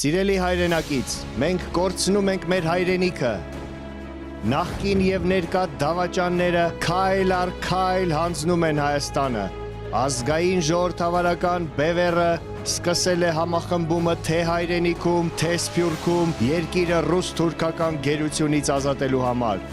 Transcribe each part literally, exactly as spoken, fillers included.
Սիրելի հայրենակից, մենք կորցնում ենք մեր հայրենիքը։ Նախկին եւ ներկայ դաւաճանները քայլ առ քայլ յանձնում են Հայաստանը։ Ազգային ժողովրդավարական բեւեռը սկսել է համախմբումը թէ հայրենիքում, թէ սփիւռքում՝ երկիրը ռուս-թուրքական գերությունից ազատելու համար։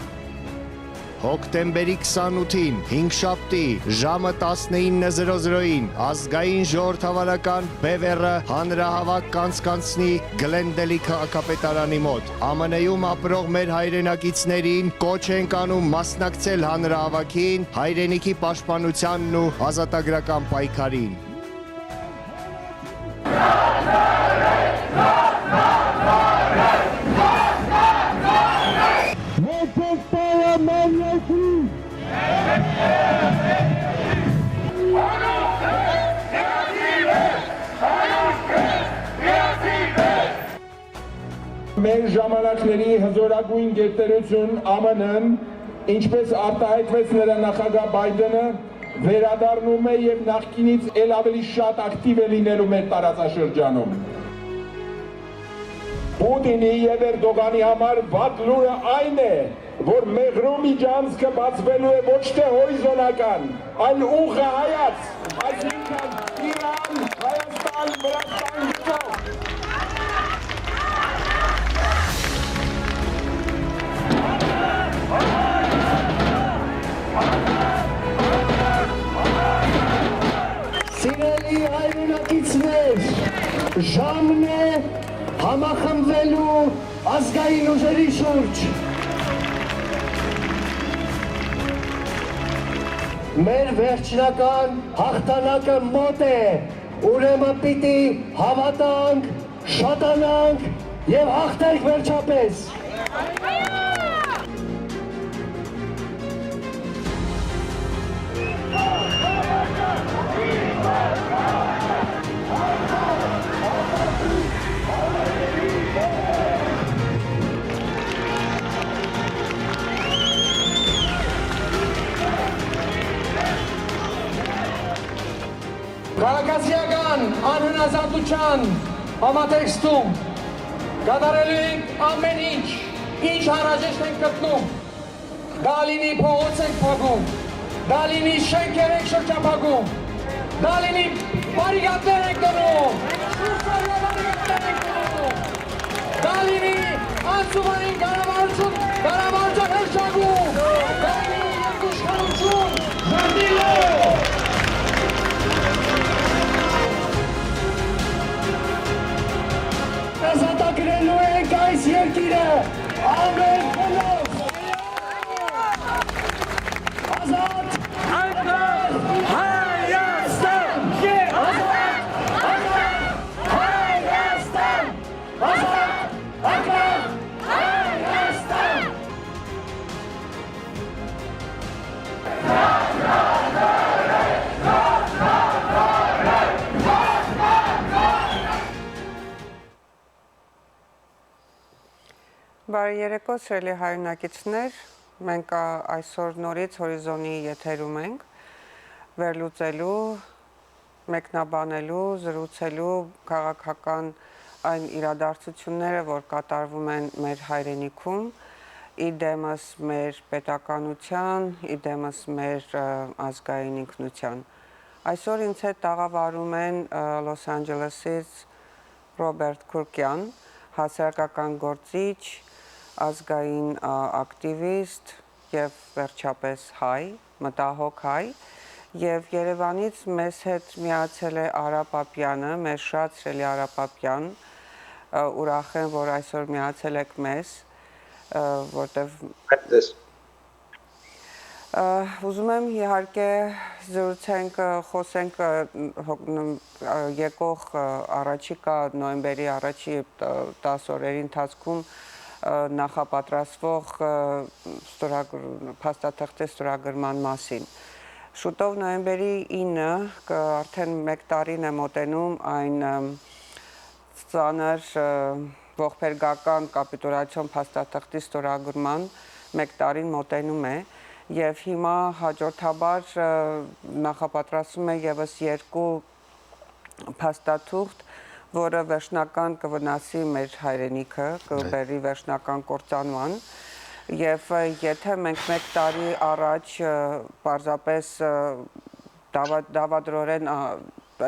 Հոկտեմբերի քսանութին, հինգշաբթի, ժամը տասնինը զրոյին, ազգային ժողովրդավարական բեւեռը հանրահաւաք կանցկացնի Գլենդելի քաղաքապետարանի մօտ։ Ա Մ Ն-ում ապրող մեր հայրենակիցներին կոչ ենք անում մասնակցել հանրահաւաքին, հայրենիքի պաշտպանությանն ու ազատագրական պայքարին։ Մոռցեք պարը մեր երկրի։ Մեր ժամանակների հզօրագոյն գերտերութիւն Ա Մ Ն, ինչպէս արտայայտուեց նրա նախագահ Պայտենը, վերադառնում է եւ նախկինից էլ աւելի շատ ակտիվ է լինելու մեր տարածաշրջանում։ Պուտինի եւ Էրտողանի համար վատ լուրը այն է, որ մեղրու միջանցքը բացուելու է ոչ թէ հորիզոնական, այլ ուղղահայաց, այսինքն՝ Իրան, Հայաստան, Վրաստան գծով։ Սիրելի հայրենակիցներ, ժամն է համախմբուելու ազգային ուժերի շուրջ։ Մեր վերջնական յաղթանակը մօտ է, ուրեմն պիտի հաւատանք, շատանանք եւ յաղթենք վերջապէս։ Քաղաքացիական անհնազանդութեան համատեքստում կատարելու ենք ամէն ինչ, ինչ անհրաժեշտ ենք գտնում։ Դա լինի փողոց ենք փակում, դա լինի շենքեր ենք շրջափակում, դա լինի բարիկադներ ենք դնում, շուրշարյա բարիկադներ ենք դնում, դա լինի անցումային կառավարություն, կառավարության հրճակում, դա լինի երկուշխանություն, ժողովուրդ։ Ազատագրելու ենք այս երկիրը ամեն գնով։ Ազատ, անկախ Հայաստան։ Ազատ, անկախ Հայաստան։ Ազատ, անկախ Հայաստան։ Բարի երեկո, սիրելի հայրենակիցներ։ Մենք, ա, այսօր նորից Հորիզոնի եթերում ենք, վերլուծելու, մեկնաբանելու, զրուցելու քաղաքական այն իրադարձությունները, որ կատարվում են մեր հայրենիքում, ի դեմս մեր պետականության, ի դեմս մեր, ը, ազգային ինքնության։ Այսօր ինձ հետ տաղավարում են, ը, Լոս Անջելեսից Ռոբերտ Քուրկեան, հասարակական գործիչ, ազգային, ա, ակտիվիստ եւ վերջապէս հայ, մտահոգ հայ, եւ Երեւանից մեզ հետ միացել է Արա Պապեանը, մեր շատ սիրելի Արա Պապեան, ը, ուրախ եմ, որ այսօր միացել եք մեզ, ը, որտեւ Այդպես։ Ը, ուզում եմ իհարկե զրուցենք, ը, խոսենք, ը, հո-, ն-, ը, եկող, ը, առաջիկա նոյեմբերի առաջի, ը, տաս օրերի ընթացքում, ը, նախապատրաստվող, ը, ստորագր-, փաստաթղթի ստորագրման մասին։ Շուտով նոյեմբերի ինը կը, արդեն մէկ տարին է մօտենում այն, ը, ծանր, ը, ողբերգական կապիտուլացիոն փաստաթղթի ստորագրման մէկ տարին մօտենում է, եւ հիմա հաջորդաբար, ը, նախապատրաստում է եւս երկու փաստաթուղթ, որը վերջնական կը վնասի մեր հայրենիքը, կը բերի վերջնական կործանման։ Եվ, ը, եթե մենք մեկ տարի առաջ, ը, պարզապես, ը, դավա-, դավադրորեն, ա,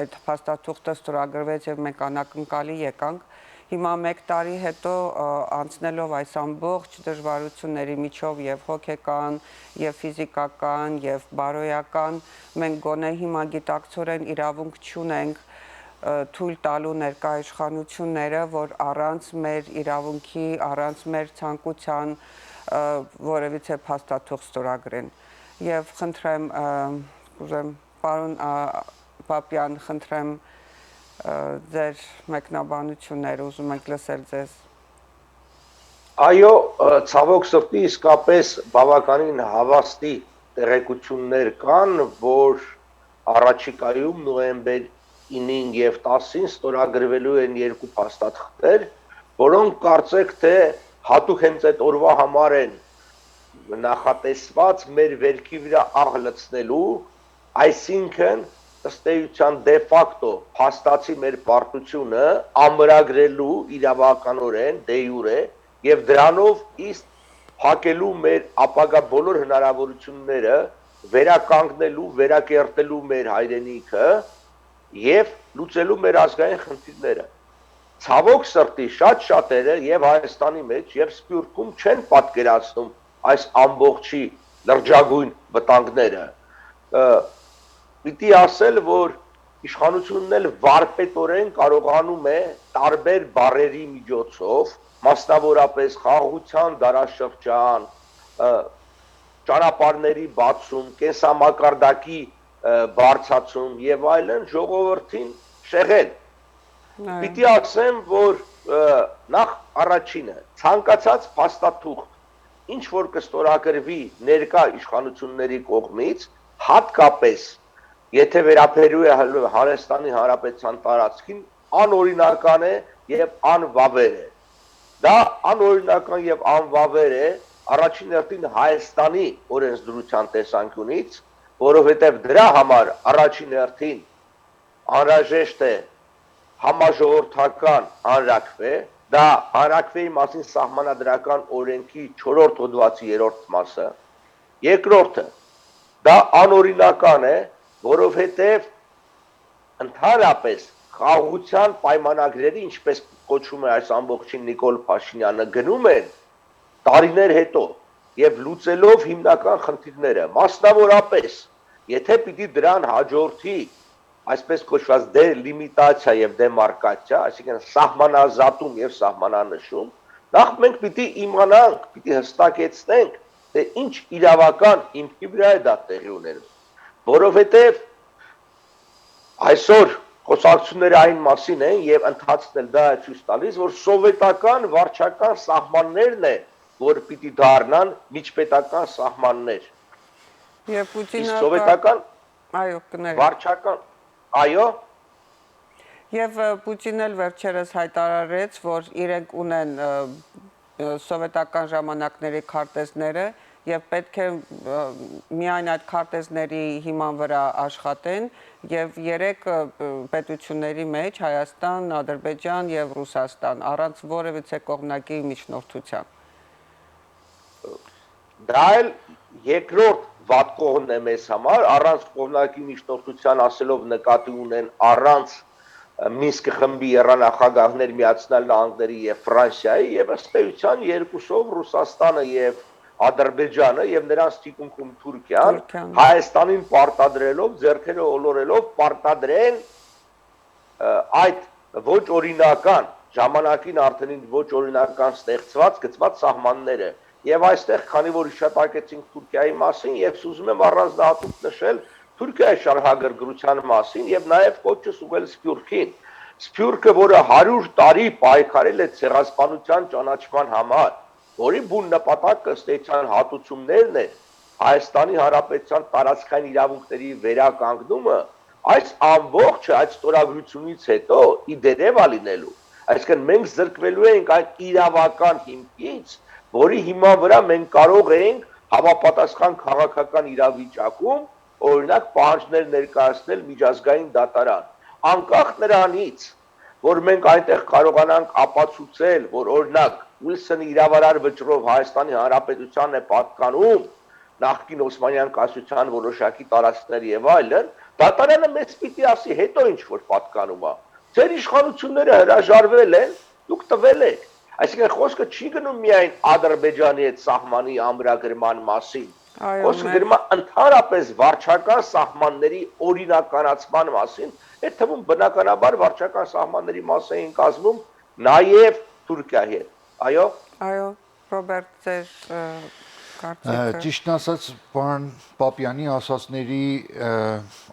այդ փաստաթուղթը ստորագրվեց եւ մենք անակնկալի եկանք, հիմա մեկ տարի հետո, ը, անցնելով այս ամբողջ դժվարությունների միջով, եւ հոգեկան, եւ ֆիզիկական, եւ բարոյական, մենք գոնե հիմա գիտակցորեն իրավունք չունենք, ը, թույլ տալու ներկայ իշխանությունները, որ առանց մեր իրավունքի, առանց մեր ցանկության, ը, որևիցէ փաստաթուղթ ստորագրեն։ Եւ խնդրեմ, ը, կուզեմ, պարոն, ա, Պապեան, խնդրեմ, ը, ձեր մեկնաբանությունները, ուզում ենք լսել ձեզ։ Այո, ը, ցաւոք սրտի, իսկապես բաւականին հաւաստի տեղեկություններ կան, որ առաջիկայում նոյեմբեր ինին եւ տասին ստորագրուելու են երկու փաստաթղթեր, որոնք կարծեք թէ յատուկ հենց այդ օրուայ համար են նախատեսուած մեր վերքի վրայ աղ լցնելու, այսինքն, ըստ էության, դե ֆակտո փաստացի մեր պարտությունը ամրագրելու իրավականորեն, դե յուրե, եւ դրանով իսկ փակելու մեր ապագայ բոլոր հնարաւորութիւնները, վերականգնելու, վերակերտելու մեր հայրենիքը եւ լուծելու մեր ազգային խնդիրները։ Ցաւոք սրտի, շատ շատերը եւ Հայաստանի մէջ, եւ Սփիւռքում չեն պատկերացնում այս ամբողջի լրջագոյն վտանգները։ Ը, պիտի ասել, որ իշխանությունն էլ վարպետօրէն կարողանում է տարբեր բառերի միջոցով, մասնավորապես խաղաղութեան դարաշրջան, ը, ճանապարհների բացում, կենսամակարդակի, ը, բարձրացում եւ այլն, ժողովրդին շեղել։ Այո։ Պիտի ասեմ, որ, ը, նախ առաջինը, ցանկացած փաստաթուղթ, ինչ որ կը ստորագրուի ներկայ իշխանությունների կողմից, հատկապես եթե վերաբերում է Հայ-, Հայաստանի Հանրապետության տարածքին, անօրինական է եւ անվաւեր է։ Դա անօրինական եւ անվաւեր է առաջին հերթին Հայաստանի օրենսդրության տեսանկիւնից, որովհետեւ դրա համար առաջին հերթին անհրաժեշտ է համաժողովրդական հանրաքուէ, դա հանրաքուէի մասին սահմանադրական օրենքի չորրորդ հոդուածի երրորդ մասը, երկրորդը, դա անօրինական է, որովհետեւ ընդհանրապես խաղաղութեան պայմանագրերը, ինչպես կոչվում է այս ամբողջին Նիկոլ Փաշինյանը, գնում են տարիներ հետո եւ լուծելով հիմնական խնդիրները, մասնավորապես, եթե պիտի դրան հաջորդի այսպես կոչուած դելիմիտացիա եւ դեմարկացիա, այսինքն սահմանազատում եւ սահմանանշում, նախ մենք պիտի իմանանք, պիտի հստակեցնենք, թէ ինչ իրավական հիմքի վրայ է դա տեղի ունենում, որովհետեւ այսօր խոսակցությունները այն մասին են, եւ ընթացքն էլ դա է ցոյց տալիս, որ սովետական վարչական սահմաններն է, որ պիտի դառնան միջպետական սահմաններ։ Եւ Պուտինը Իսկ սովետական այո, կներեք։ Վարչական, այո։ Եվ, ը, Պուտինն էլ վերջերս հայտարարեց, որ իրենք ունեն, ը, ը, սովետական ժամանակների քարտեզները, եւ պետք է, ը, միայն այդ քարտեզների հիման վրա աշխատեն, եւ երեք, ը, պետությունների մեջ՝ Հայաստան, Ադրբեջան եւ Ռուսաստան, առանց որեւիցէ կողմնակի միջնորդության։ Դա էլ երկրորդ վատ կողմն է մեզ համար, առանց կողմնակի միջնորդության, ասելով նկատի ունեն առանց, ը, Մինսկի խմբի եռանախագահներ Միացյալ Նահանգների եւ Ֆրանսիայի, եւ ըստ էության երկուսով Ռուսաստանը եւ Ադրբեջանը, եւ նրանց թիկունքում Թուրքիան, Թուրքիան։ Հայաստանին պարտադրելով, ձեռքերը ոլորելով պարտադրեն, ը, այդ ոչ օրինական, ժամանակին արդեն ինձ ոչ օրինական ստեղծված, գծված սահմանները։ Եվ այստեղ, քանի որ հիշատակեցինք Թուրքիայի մասին, ես ուզում եմ առանձնահատուկ նշել Թուրքիայի շարհագրգռության մասին եւ նաեւ կոչս ուղղել Սփյուռքին։ Սփյուռքը, որը հարյուր տարի պայքարել է ցեղասպանության ճանաչման համար, որի բուն նպատակը, ըստ էության, հատուցումներն է Հայաստանի Հանրապետության տարածքային իրավունքների վերականգնումը, այս ամբողջը այդ ստորագրությունից հետո ի դերեւ ա լինելու։ Այսինքն մենք զրկվելու ենք այն իրավական հիմքից, որի հիման վրա մենք կարող ենք համապատասխան քաղաքական իրավիճակում, օրինակ, պահանջներ ներկայացնել միջազգային դատարան, անկախ նրանից, որ մենք այնտեղ կարողանանք ապացուցել, որ, օրինակ, Ուիլսոնի իրավարար վճռով Հայաստանի Հանրապետությանն է պատկանում, նախկին Օսմանյան կայսրության որոշակի տարածքներ եւ այլն, դատարանը մեզ պիտի ասի՝ «Հետո ինչ որ պատկանում է։ Ձեր իշխանությունները հրաժարվել են, դուք տվել եք»։ Այսինքն՝ խոսքը չի գնում միայն Ադրբեջանի հետ սահմանի ամրագրման մասին։ Այո, Խոսքը մենք գնում է ընդհանրապես վարչական սահմանների օրինականացման մասին, այդ թվում, բնականաբար, վարչական սահմանների մաս էին կազմում նաեւ Թուրքիայի հետ։ Այո։ Այո, Ռոբերտ, ձեր, ը, կարծիքը։ Ը, ճիշդն ասած, պարոն Պապյանի ասածների, ը,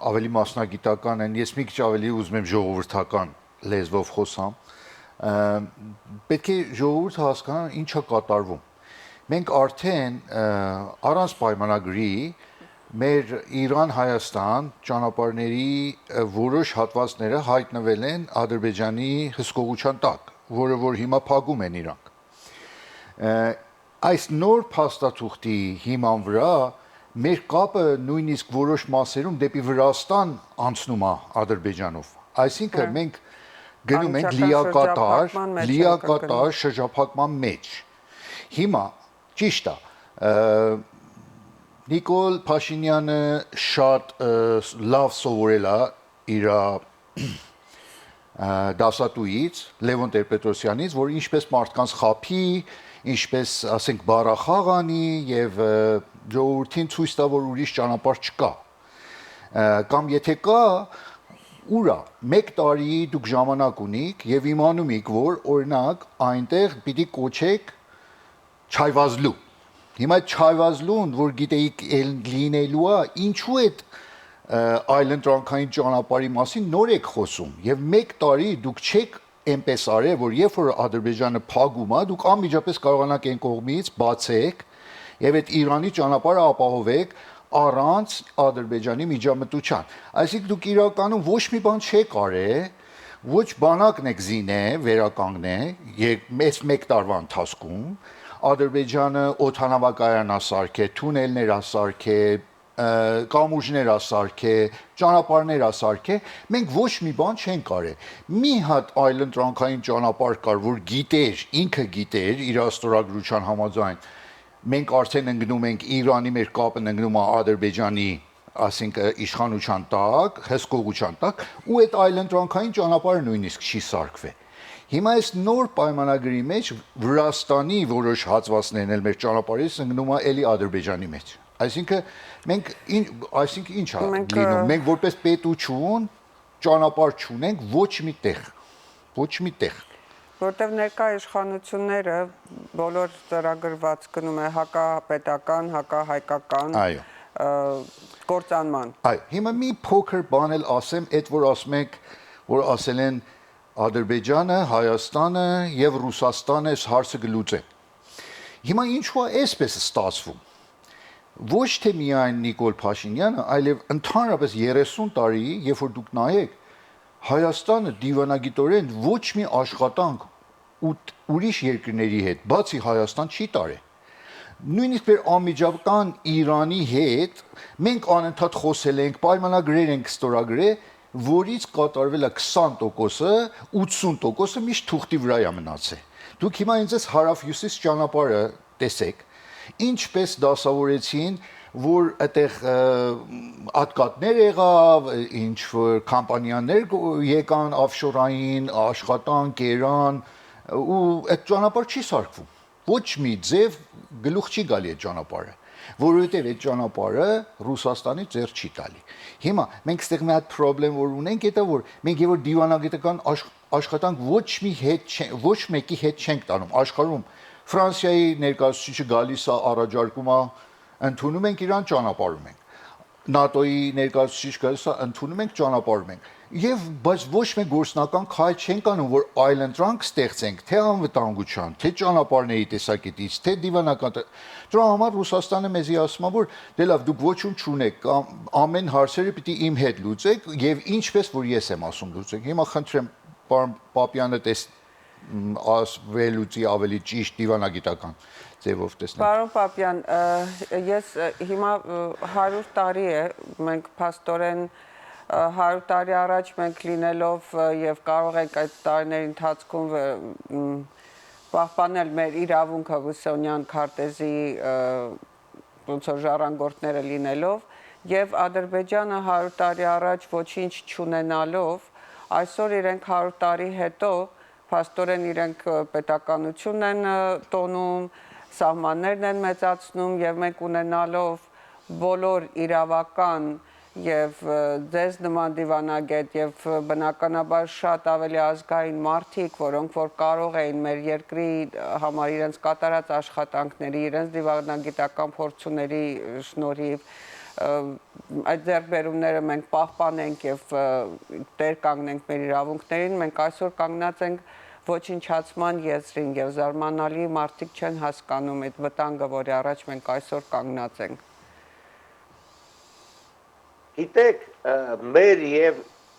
ավելի մասնագիտական են, ես մի քիչ ավելի ուզում եմ ժողովրդական լեզվով խոսամ։ Ը, պետք է ժողովուրդը հասկանան՝ ինչ է կատարվում։ Մենք արդեն, ը, առանց պայմանագրի մեր Իրան-Հայաստան ճանապարհների, ը, որոշ հատվածները հայտնվել են Ադրբեջանի հսկողության տակ, որը որ հիմա փակում են իրանք։ Ը, այս նոր փաստաթուղթի հիման վրա մեր կապը նույնիսկ որոշ մասերում դեպի Վրաստան անցնում է Ադրբեջանով։ Այսինքն՝ Հա։ մենք գնում ենք Անմիջական լիակատար, շրջափակման մեջ ենք լիակատար ընկնում։ շրջափակման մեջ։ Հիմա, ճիշդ է, ը, Նիկոլ Փաշինյանը շատ, ը, լաւ սովորել է իր, ը, դասատուից, Լևոն Տեր-Պետրոսյանից, որ ինչպես մարդկանց խաբի, ինչպես, ասենք, բառախաղ անի եւ, ը, ժողովրդին ցոյց տայ, որ ուրիշ ճանապարհ չկա։ Ը, կամ եթե կա, ուր ա։ Մեկ տարի դուք ժամանակ ունիք եւ իմանում իք, որ, օրինակ, այնտեղ պիտի կոչեք Չայվազլու։ Հիմա Չայվազլուն, որ գիտեիք, ել լինելու է, ինչու այդ, ը, այլընտրանքային ճանապարհի մասին նոր եք խոսում, եւ մեկ տարի դուք չեք այնպես արել, որ երբ որ Ադրբեջանը փակում է, դուք անմիջապես կարողանաք այն կողմից բացեք եւ այդ Իրանի ճանապարհը ապահովեք առանց Ադրբեջանի միջամտության։ Այսինքն՝ դուք իրականում ոչ մի բան չեք արել, ոչ բանակն եք զինե, վերականգնե, ե-, այս մեկ տարվա ընթացքում Ադրբեջանը օդանավակայան ա սարքե, թունելներ ա սարքե, ը, կամուրջներ ա սարքե, ճանապարհներ ա սարքե, մենք ոչ մի բան չենք արել։ Մի հատ այլընտրանքային ճանապարհ կար, որ գիտեր, ինքը գիտեր իր աստորագրության համաձայն, մենք արդեն ընկնում ենք, Իրանի մեր կապն ընկնում է Ադրբեջանի, ասենք, ը, իշխանության տակ, հսկողության տակ, ու այդ այլընտրանքային ճանապարհը նույնիսկ չի սարքվի։ Հիմա այս նոր պայմանագրի մեջ Վրաստանի որոշ հատվածներն էլ մեր ճանապարհից ընկնում է էլի Ադրբեջանի մեջ։ Այսինքն մենք ինչ, այսինքն ինչ ա Մենք, ը, լինում։ Մենք որպես պետություն ճանապարհ չունենք ոչ մի տեղ, ոչ մի տեղ։ Որտեւ ներկայ իշխանությունները, բոլոր ծրագրված գնում է հակապետական, հակահայկական, Այո։ ը, կործանման։ Այո, հիմա մի փոքր բան էլ ասեմ, այդ որ ասում եք, որ ասել են Ադրբեջանը, Հայաստանը եւ Ռուսաստանը այս հարցը կլուծեն։ Հիմա ինչու է այսպես ստացվում։ Ոչ թե միայն Նիկոլ Փաշինյանը, այլեւ ընդհանրապես երեսուն տարի, երբ որ դուք նայեք, Հայաստանը դիվանագիտորեն ոչ մի աշխատանք ու ուրիշ երկրների հետ, բացի Հայաստան, չի տարել։ Նույնիսկ մեր անմիջական Իրանի հետ մենք անընդհատ խոսել ենք, պայմանագրեր ենք ստորագրել, որից կատարվել է քսան տոկոսը, ութսուն տոկոսը միշտ թուղթի վրա է մնացել։ Դուք հիմա ինձ այս հարավ-հյուսիս ճանապարհը տեսեք, ինչպես դասավորեցին, որ այդտեղ, ը, ատկատներ եղավ, ինչ որ կամպանիաներ գո-, եկան աֆշորային, աշխատանք, կերան, ու այդ ճանապարհ չի սարքվում։ Ոչ մի ձև գլուխ չի գալի այդ ճանապարհը, որովհետև այդ ճանապարհը Ռուսաստանի ձեռ չի տալի։ Հիմա մենք ստեղ մի հատ պրոբլեմ որ ունենք, դա որ մենք երբ որ դիվանագիտական աշխ-, աշխատանք ոչ մի հետ չե-, ոչ մեկի հետ չենք տանում աշխարհում, Ֆրանսիայի ներկայացուցիչը գալիս է, առաջարկում է, ընդունում ենք իրան, ճանապարհում ենք։ նատօ-ի ներկայացուցիչ գալիս է, ընդունում ենք, ճանապարհում ենք։ Եվ, բայց ոչ մեկ գործնական քայլ չենք անում, որ այլընտրանք ստեղծենք, թե անվտանգության, թե ճանապարհների տեսակետից, թե դիվանական տը-, դրա համար Ռուսաստանը մեզի ասում է, որ դե լավ, դուք ոչինչ չունեք, ամ-, ամեն հարցերը պիտի իմ հետ լուծեք, եւ ինչպես որ ես եմ ասում, լուծեք։ Հիմա խնդրեմ, պարոն Պապյանը տես-, մ, աս-, վերլուծի ավելի ճիշտ դիվանագիտական ձևով տեսնենք։ Պարոն Պապյան, ը, ես, ը, հիմա, ը, հարյուր տարի է, մենք փաստորեն, Ը, հարիւր տարի առաջ մենք լինելով, ը, եւ կարող ենք այդ տարիների ընթացքում, ը, մ, պահպանել մեր իրաւունքը Վուսոնեան քարտէզի, ը, ոնց որ ժառանգորդները լինելով, եւ Ադրբեջանը հարիւր տարի առաջ ոչինչ չունենալով, այսօր իրենք հարիւր տարի հետո փաստորեն իրենք, ը, պետականություն են, ը, տոնում, սահմաններն են մեծացնում, եւ մենք ունենալով բոլոր իրաւական եւ, ը, ձեզ նման դիվանագէտ եւ, ը, բնականաբար շատ աւելի ազգային մարդիկ, որոնք որ կարող էին մեր երկրի համար իրենց կատարած աշխատանքների, իրենց դիվանագիտական փորձունների շնորհիւ, ը, այդ ձեռքբերումները մենք պահպանենք եւ, ը, տեր կանգնենք մեր իրաւունքներին, մենք այսօր կանգնած ենք ոչնչացման եզրին եւ զարմանալի մարդիկ չեն հասկանում այդ վտանգը, որի առաջ մենք այսօր կանգնած ենք։ Գիտեք, ը, մեր եւ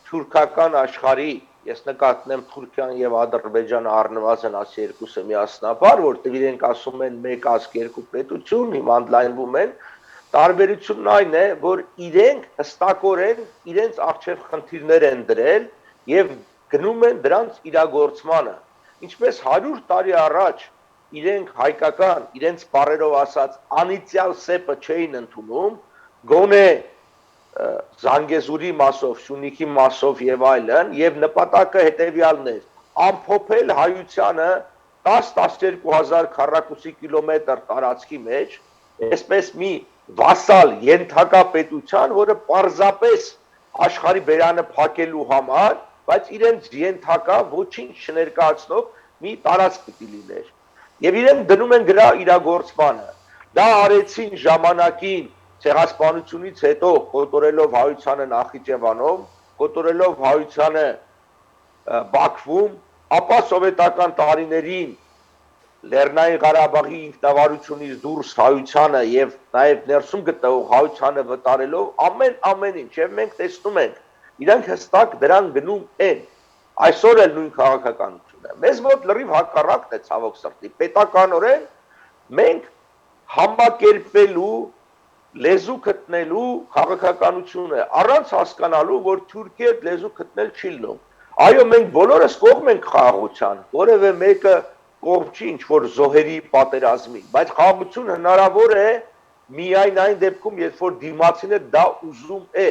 թուրքական աշխարհի, ես նկատում եմ Թուրքիան եւ Ադրբեջանը առնուազն այս երկուսը միասնաբար, որտեղ իրենք ասում են մեկ ազգ երկու պետություն, հիմա ընդլայնվում են, տարբերությունն այն է, որ իրենք հստակորեն իրենց առջեւ խնդիրներ են դրել եւ գնում են դրանց իրագործմանը։ Ինչպես հարիւր տարի առաջ իրենք հայկական, իրենց բառերով ասած, անիծեալ սեպը չէին ընդունում, գոնե, ը, Զանգեզուրի մասով, Սիւնիքի մասով եւ այլն, եւ նպատակը հետեւեալն էր. ամփոփել հայությանը տաս, տասներկու հազար քառակուսի կիլոմետր տարածքի մեջ, այսպես մի վասալ, ենթակա պետության, որը պարզապես աշխարհի բերանը փակելու համար, բայց իրենց ենթակա, ոչինչ չներկայացնող մի տարածք պիտի լիներ։ Եւ իրենք դնում են դրա իրագործմանը։ Դա արեցին ժամանակին, ցեղասպանությունից հետո, կոտորելով հայությանը Նախիջեվանով, կոտորելով հայությանը, ը, Բաքվում, ապա սովետական տարիներին Լեռնային Ղարաբաղի ինքնավարությունից դուրս հայությանը եւ նաեւ ներսում գտնվող հայությանը վտարելով ամեն, ամեն ինչ, եւ մենք տեսնում ենք, իրանք հստակ դրան գնում են։ Այսօր էլ նոյն քաղաքականությունը։ Մեզ մոտ լրիվ հակառակն է, ցավոք սրտի։ Պետականորեն մենք համակերպվելու, լեզու գտնելու քաղաքականությունը, առանց հասկանալու, որ Թուրքիա այդ լեզու գտնել չի լինում։ Այո, մենք բոլորս կողմ ենք խաղաղության, որևէ մեկը կողմ չի ինչ որ զոհերի պատերազմին, բայց խաղաղություն հնարավոր է միայն այն դեպքում, երբ որ դիմացինը դա ուզում է։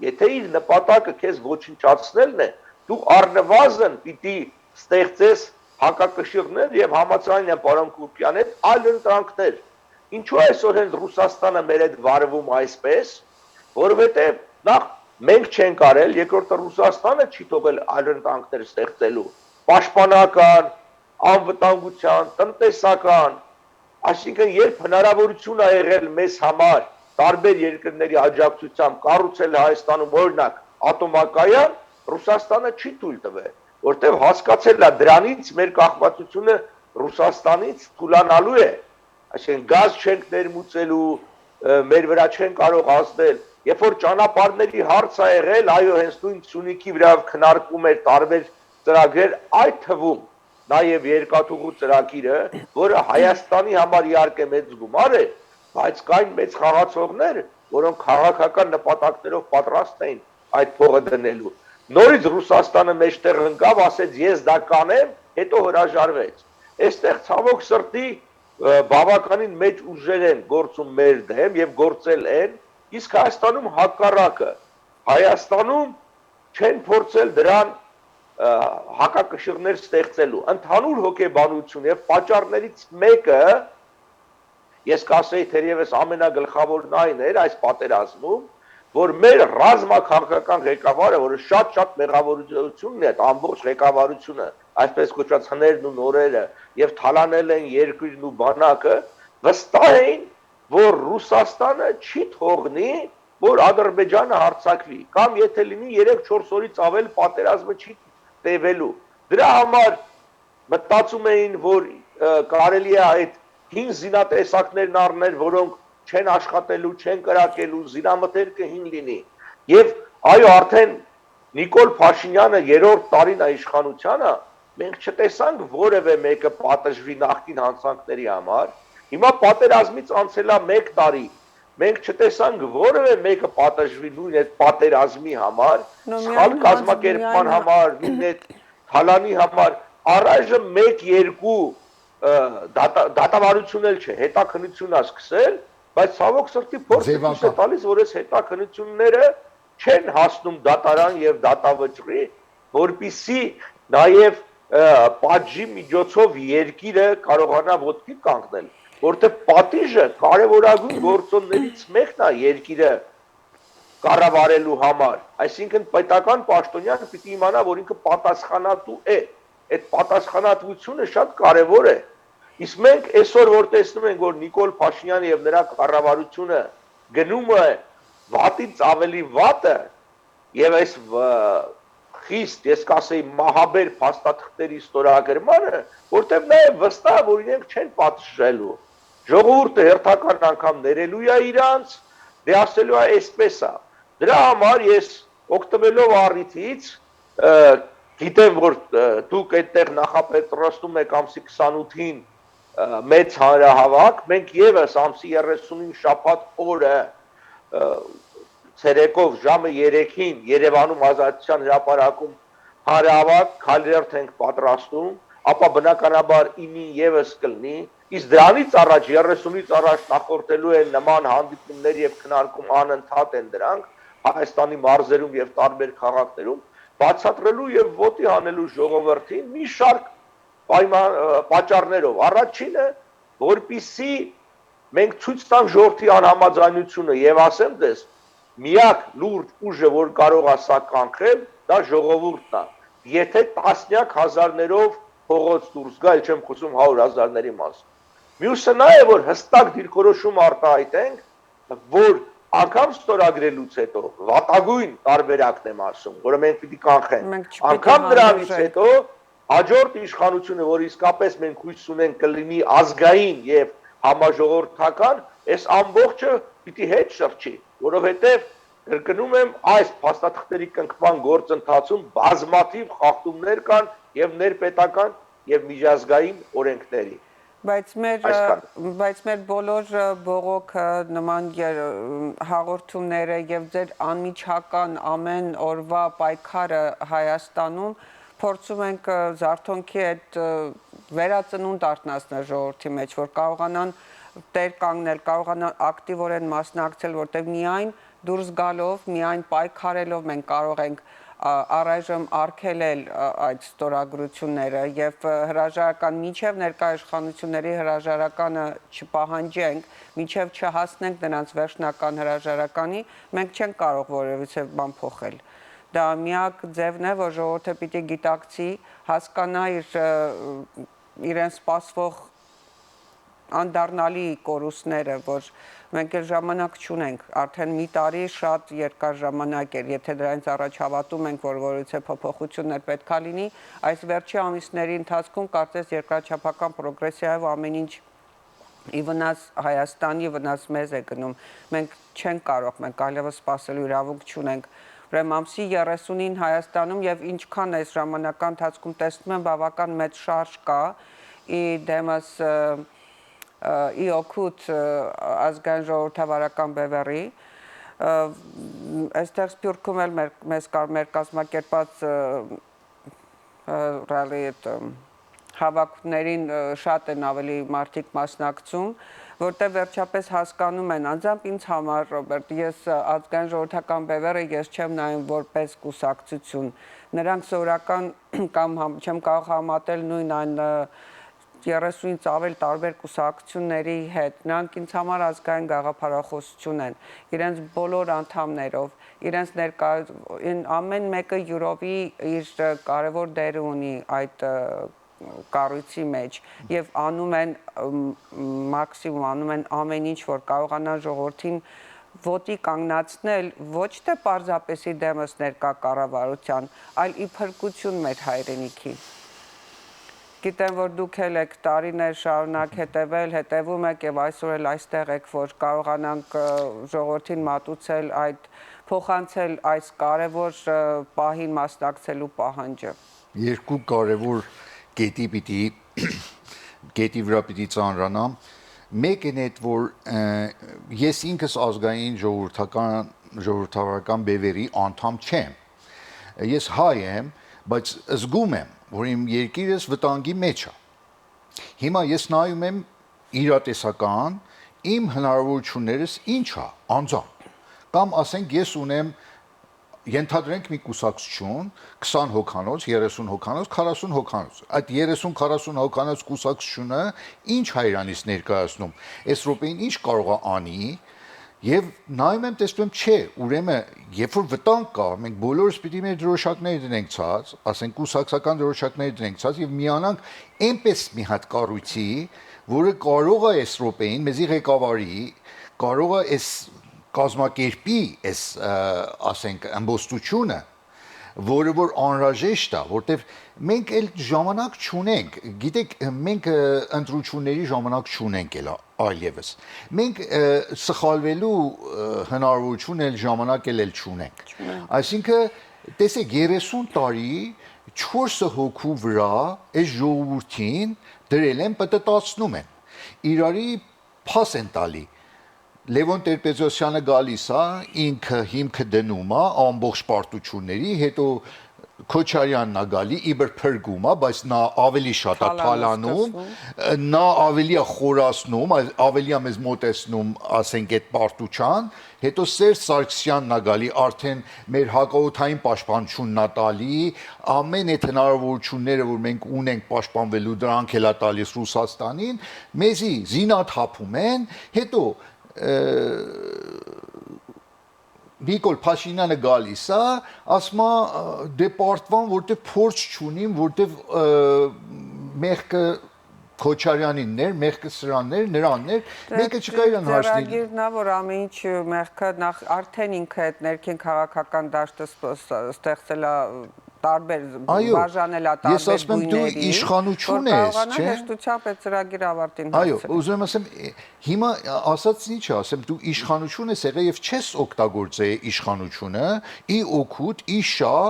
Եթե իր նպատակը քեզ ոչնչացնելն է, դու առնվազն պիտի ստեղծես հակակշիռներ եւ համաձայն եմ պարոն Կուրպեանի հետ, այլ ընտրանքներ։ Ինչո՞ւ այսօր հենց Ռուսաստանը մեր հետ վարվում այսպես, որովհետեւ նախ մենք չենք արել, երկրորդը Ռուսաստանը չի թողել այլ ընտրանքներ ստեղծելու, պաշտպանական, անվտանգության, տնտեսական, այսինքն երբ հնարավորություն ա եղել մեզ համար տարբեր երկրների աջակցությամբ կառուցել Հայաստանում, օրինակ, ատոմակայան, Ռուսաստանը չի թույլ տվել, որտեւ հասկացել ա դրանից մեր կախվածությունը Ռուսաստանից թուլանալու է, այսինքն գազ չենք ներմուծելու, ը, մեր վրա չեն կարող ազդել։ Երբ որ ճանապարհների հարց ա եղել, այո, հենց նոյն Սիւնիքի վրայով քննարկվում էր տարբեր ծրագրեր, այդ թվում նաեւ երկաթուղու ծրագիրը, որը Հայաստանի համար իհարկե մեծ գումար է, բայց կային մեծ խաղացողներ, որոնք քաղաքական նպատակներով պատրաստ էին այդ փողը դնելու։ Նորից Ռուսաստանը մեջտեղ ընկավ, ասեց՝ «Ես դա կանեմ», հետո հրաժարվեց։ Այստեղ, ցավոք սրտի, ը, բավականին մեծ ուժեր են գործում մեր դեմ եւ գործել են, իսկ Հայաստանում հակառակը։ Հայաստանում չեն փորձել դրան, ը, հակակշիռներ ստեղծելու։ Ընդհանուր հոգեբանություն եւ պատճառներից մեկը, ես կասեի, թերեւս ամենագլխավորն այն էր այս պատերազմում, որ մեր ռազմաքաղաքական ղեկավարը, որը շատ-շատ մեղավորությունն է, այդ ամբողջ ղեկավարությունը, այսպես կոչված հներն ու նորերը, եւ թալանել են երկիրն ու բանակը, վստահ էին, որ Ռուսաստանը չի թողնի, որ Ադրբեջանը հարձակվի, կամ եթե լինի երեք-չորս օրից ավել պատերազմը չի տեւելու։ Դրա համար մտածում էին, որ, ը, կարելի է այդ հին զինատեսակներն առնել, որոնք չեն աշխատելու, չեն կրակելու, զինամթերքը հին լինի։ Եվ այո, արդեն Նիկոլ Փաշինյանը երրորդ տարին է իշխանությանը, մենք չտեսանք որևէ մեկը պատժվի նախկին յանցանքների համար։ Հիմա պատերազմից անցել է մեկ տարի, մենք չտեսանք որևէ մեկը պատժուի նույն այդ պատերազմի համար, սխալ կազմակերպման համար, նույն այդ թալանի համար։ Առայժմ մեկ-երկու, ը, դատա-, դատավարություն էլ չէ, հետաքննություն ա սկսել, բայց ցավոք սրտի փորձը ցոյց է տալիս, որ այս հետաքննությունները չեն հասնում դատարան եւ դատավճռի, որպիսի նաեւ, ը, պատժի միջոցով երկիրը կարողանայ ոտքի կանգնել, որտեղ պատիժը կարեւորագույն գործոններից մեկն է երկիրը կառավարելու համար, այսինքն պետական պաշտոնեան պիտի իմանայ, որ ինքը պատասխանատու է։ Այդ պատասխանատվությունը շատ կարեւոր է։ Իսկ մենք այսօր որ տեսնում ենք, որ Նիկոլ Փաշինյանը եւ նրա կառավարությունը գնում է վատից ավելի վատը, եւ այս վ-, խիստ, ես կասեի, մահաբեր փաստաթղթերի ստորագրմանը, որտեղ նաեւ վստահ է, որ իրենք չեն պատժելու։ Ժողովուրդը հերթական անգամ ներելու է իրանց, դե ասելու է, այսպես ա։ Դրա համար ես օգտվելով առիթից, ը, գիտեմ, որ, ը, դուք այդտեղ նախապատրաստում եք ամսի քսանութին, ը, մեծ հանրահավաք, մենք եւս ամսի երեսունին շաբաթ օրը, ը, ցերեկով ժամը երեքին Երեւանում Ազատության հրապարակում հանրահավաք քալերթ ենք պատրաստում, ապա բնականաբար ինին եւս կլինի, իսկ դրանից առաջ, երեսունից առաջ նախորդելու են նման հանդիպումներ եւ քննարկում անընդհատ են դրանք Հայաստանի մարզերում եւ տարբեր քաղաքներում, բացատրելու եւ ոտի հանելու ժողովրդին մի շարք պայման-, ը, պատճառներով։ Առաջինը, որպիսի մենք ցոյց տանք ժողովրդի անհամաձայնությունը եւ ասեմ ձեզ, միակ լուրջ ուժը, որ կարող է սա կանխել, դա ժողովուրդն է։ Եթե տասնյակ հազարներով փողոց դուրս գայ, չեմ խօսում հարյուր հազարների մասին։ Մյուսը նա է, որ հստակ դիրքորոշում արտահայտենք, որ անգամ ստորագրելուց հետո, վատագույն տարբերակն եմ ասում, որը մենք պիտի կանխենք, մենք չպիտի անգամ դրանից հանդուրժենք։ Հետո հաջորդ իշխանությունը, որ իսկապես մենք հույս ունենք կլինի ազգային եւ համաժողովրդական, այս ամբողջը պիտի հետ շրջի, որովհետեւ, կրկնում եմ, այս փաստաթղթերի կնքման գործընթացում բազմաթիւ խախտումներ կան եւ ներպետական եւ միջազգային օրենքների։ Բայց մեր, Այսքան։ Բայց մեր բոլոր, ը, բողոքը նման եր-, հաղորդումները եւ ձեր անմիջական ամեն օրվա պայքարը Հայաստանում փորձում ենք, ը, զարթոնքի այդ, ը, վերածնունդ արթնացնել ժողովրդի մեջ, որ կարողանան տեր կանգնել, կարողանան ակտիվորեն մասնակցել, որտեղ միայն դուրս գալով, միայն պայքարելով մենք կարող ենք, ա, առայժմ արգելել, ա, այդ ստորագրությունները եւ, ը, հրաժարական, մինչեւ ներկայ իշխանությունների հրաժարականը չպահանջենք, մինչեւ չհասնենք նրանց վերջնական հրաժարականի, մենք չենք կարող որևիցե բան փոխել։ Դա միակ ձևն է, որ ժողովուրդը պիտի գիտակցի, հասկանայ իր, ը, իրեն սպասվող անդառնալի կորուստները, որ մենք էլ ժամանակ չունենք, արդեն մի տարի շատ երկար ժամանակ էր, եթե դրանից առաջ հավատում ենք, որ որևիցե փոփոխություններ պետք է լինի, այս վերջի ամիսների ընթացքում կարծես երկրաչափական պրոգրեսիայով ամեն ինչ ի վնաս Հայաստանի, ի վնաս մեզ է գնում։ Մենք չենք կարող, մենք այլևս սպասելու իրավունք չունենք։ Ուրեմն ամսի երեսունին Հայաստանում, եւ ինչքան այս ժամանակ ընթացքում տեսնում եմ, բավական մեծ շարժ կա, ի դեմս, ը, ը, ի օգուտ, ը, ազգային ժողովրդավարական բևեռի, ը, այստեղ Սփյուռքում էլ մեր, մեզ կար, մեր կազմակերպած, ը, ը, ռալի, այդ, ը, հավաքումներին, ը, շատ են ավելի մարդիկ մասնակցում, որտեղ վերջապես հասկանում են, անձամբ ինձ համար, Ռոբերտ, ես, ը, ազգային ժողովրդական բևեռը ես չեմ նայում որպես կուսակցություն։ Նրանք սովորական կամ համ-, չեմ կարող համատել նույն այն, ը, երեսունից ավել տարբեր կուսակցությունների հետ։ Նրանք ինձ համար ազգային գաղափարախոսություն են, իրենց բոլոր անդամներով, իրենց ներկայ-, ին-, ամեն մեկը յուրովի իր, ը, կարևոր դերը ունի այդ, ը, կառույցի մեջ եւ անում են, մ, մաքսիմում, անում են ամեն ինչ, որ կարողանան ժողովրդին ոտի կանգնացնել ոչ թե պարզապես ի դեմս ներկայ կառավարության, այլ ի փրկություն մեր հայրենիքի։ Գիտեմ, որ դուք էլ եք տարիներ շարունակ հետևել, հետևում եք եւ այսօր էլ այստեղ եք, որ կարողանանք, ը, ժողովրդին մատուցել այդ, փոխանցել այս կարեւոր, ը, պահին մասնակցելու պահանջը։ Երկու կարեւոր կետի պիտի, կետի վրա պիտի ծանրանամ։ Մեկն է, որ, ը, ես ինքս ազգային ժողովրդական, ժողովրդավարական բեւերի անդամ չեմ։ Ես հայ եմ, բայց զգում եմ, որ իմ երկիրս վտանգի մեջ է։ Հիմա ես նայում եմ իրատեսական իմ հնարավորություններս ինչ ա, անձամբ։ Կամ ասենք ես ունեմ, ենթադրենք մի կուսակցություն, քսան հոգանոց, երեսուն հոգանոց, քառասուն հոգանոց։ Այդ երեսուն քառասուն հոգանոց կուսակցությունը ինչ հայրանից ներկայացնում, այս րոպեին ինչ կարող է անի, եւ նայում եմ, տեսնում եմ, չէ, ուրեմն երբ որ վտանգ կա, մենք բոլորս պիտի մեր դրոշակները դնենք ցած, ասենք կուսակցական դրոշակները դնենք ցած եւ միանանք այնպես մի հատ կառույցի, որը կարող է այս րոպեին մեզի ղեկավարի, կարող է այս կազմակերպի այս, ը, ասենք, ըմբոստությունը, որը որ անհրաժեշտ է, որտեվ մենք էլ ժամանակ չունենք, գիտեք, մենք, ը, ընտրությունների ժամանակ չունենք էլ այլևս։ Մենք, ը, սխալվելու, ը, հնարավորություն էլ ժամանակ էլ, էլ չունենք։ Չունենք։ Այսինքն, տեսեք, երեսուն տարի չորսը հոգու վրա այս ժողովուրդին դրել են, պտտացնում են։ Իրարի փաս են տալի։ Լևոն Տեր-Պետրոսյանը գալիս է, ինքը հիմքը դնում է ամբողջ պարտությունների, հետո Քոչարյանն ա գալի, իբր փրկում է, բայց նա ավելի շատ է թալանում, թալանում, ստեղծում։ Նա ավելի է խորացնում, այ-, ավելի է մեզ մոտեցնում, ասենք, այդ պարտության, հետո Սերժ Սարգսյանն ա գալի, արդեն մեր հակաօդային պաշտպանությունն ա տալի, ամեն այդ հնարավորությունները, որ մենք ունենք պաշտպանվելու, դրանք էլ ա տալիս Ռուսաստանին, մեզի զինաթափում են, հետո, ը, Նիկոլ Փաշինյանը գալիս ա, ասում ա, ը, դե պարտվան, որտեվ փորձ չունին, որտեվ, ը, մեղքը Քոչարյանինն էր, մեղքը սրանն էր, նրանն էր, Դե, մեկը չկա իրան հարցնի։ Ծրագիրն ա, որ ամեն ինչ մեղքը նախ արդեն ինքը այդ ներքին քաղաքական դաշտը սփ-, ս-, ստեղծել ա, տարբեր Այո, բաժանել ա ես տարբեր ասում եմ, դու գույների, իշխանություն որ ես, կարողանա չէ՞։ Հեշտությամբ այդ ծրագիրը ավարտին Այո, հասցնել։ Ուզում եմ ասեմ, ը, հիմա ասածն ինչ է, ասեմ, դու իշխանություն ես եղել եւ չես օգտագործել իշխանությունը, ի օգուտ, ի շահ,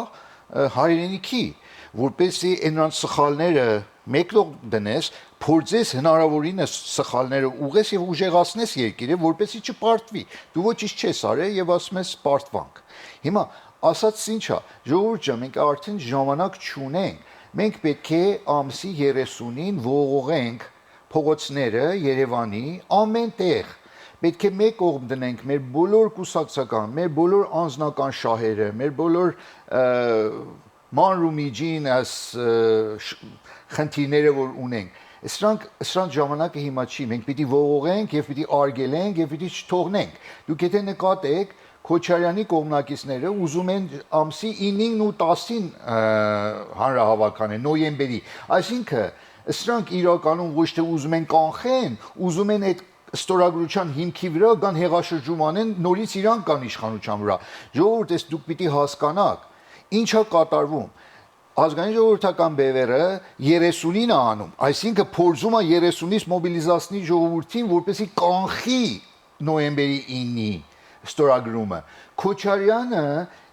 ը, հայրենիքի, որպեսզի այնան սխալները մեկնող դնես, փորձես հնարավորինս սխալները ուղղես եւ ուժեղացնես երկիրը, որպեսզի չպարտվի։ Դու ոչինչ չես արել եւ ասում ես պարտվանք։ Հիմա ասածս ինչ ա, ժողովուրդ ջան, մենք արդեն ժամանակ չունենք, մենք պետք է ամսի երեսունին ողողենք փողոցները Երևանի ամեն տեղ, պետք է մեկ կողմ դնենք մեր բոլոր կուսակցական, մեր բոլոր անձնական շահերը, մեր բոլոր, ը, մանր ու միջին այս, ը, շ-, խնդիրները, որ ունենք, սրանք, սրանք ժամանակը հիմա չի, մենք պիտի ողողենք եւ պիտի արգելենք եւ պիտի չթողնենք։ Դուք եթե նկատեք, Քոչարյանի կողմնակիցները ուզում են ամսի իննին ու տասին, ը, հանրահավաք անեն, նոյեմբերի։ Այսինքն, սրանք իրականում ոչ թե ուզում են կանխեն, ուզում են այդ ստորագրության հիմքի վրա կան հեղաշրջում անեն, նորից իրանք կան իշխանության վրա։ Ժողովուրդ, ես դուք պիտի հասկանաք, ինչ ա կատարվում։ Ազգային ժողովրդական բևերը երեսունին ա անում, այսինքն փորձում ա երեսունից մոբիլիզացնի ժողովրդին, որպեսզի կանխի նոյեմբերի իննի ստորագրումը։ Քոչարյանը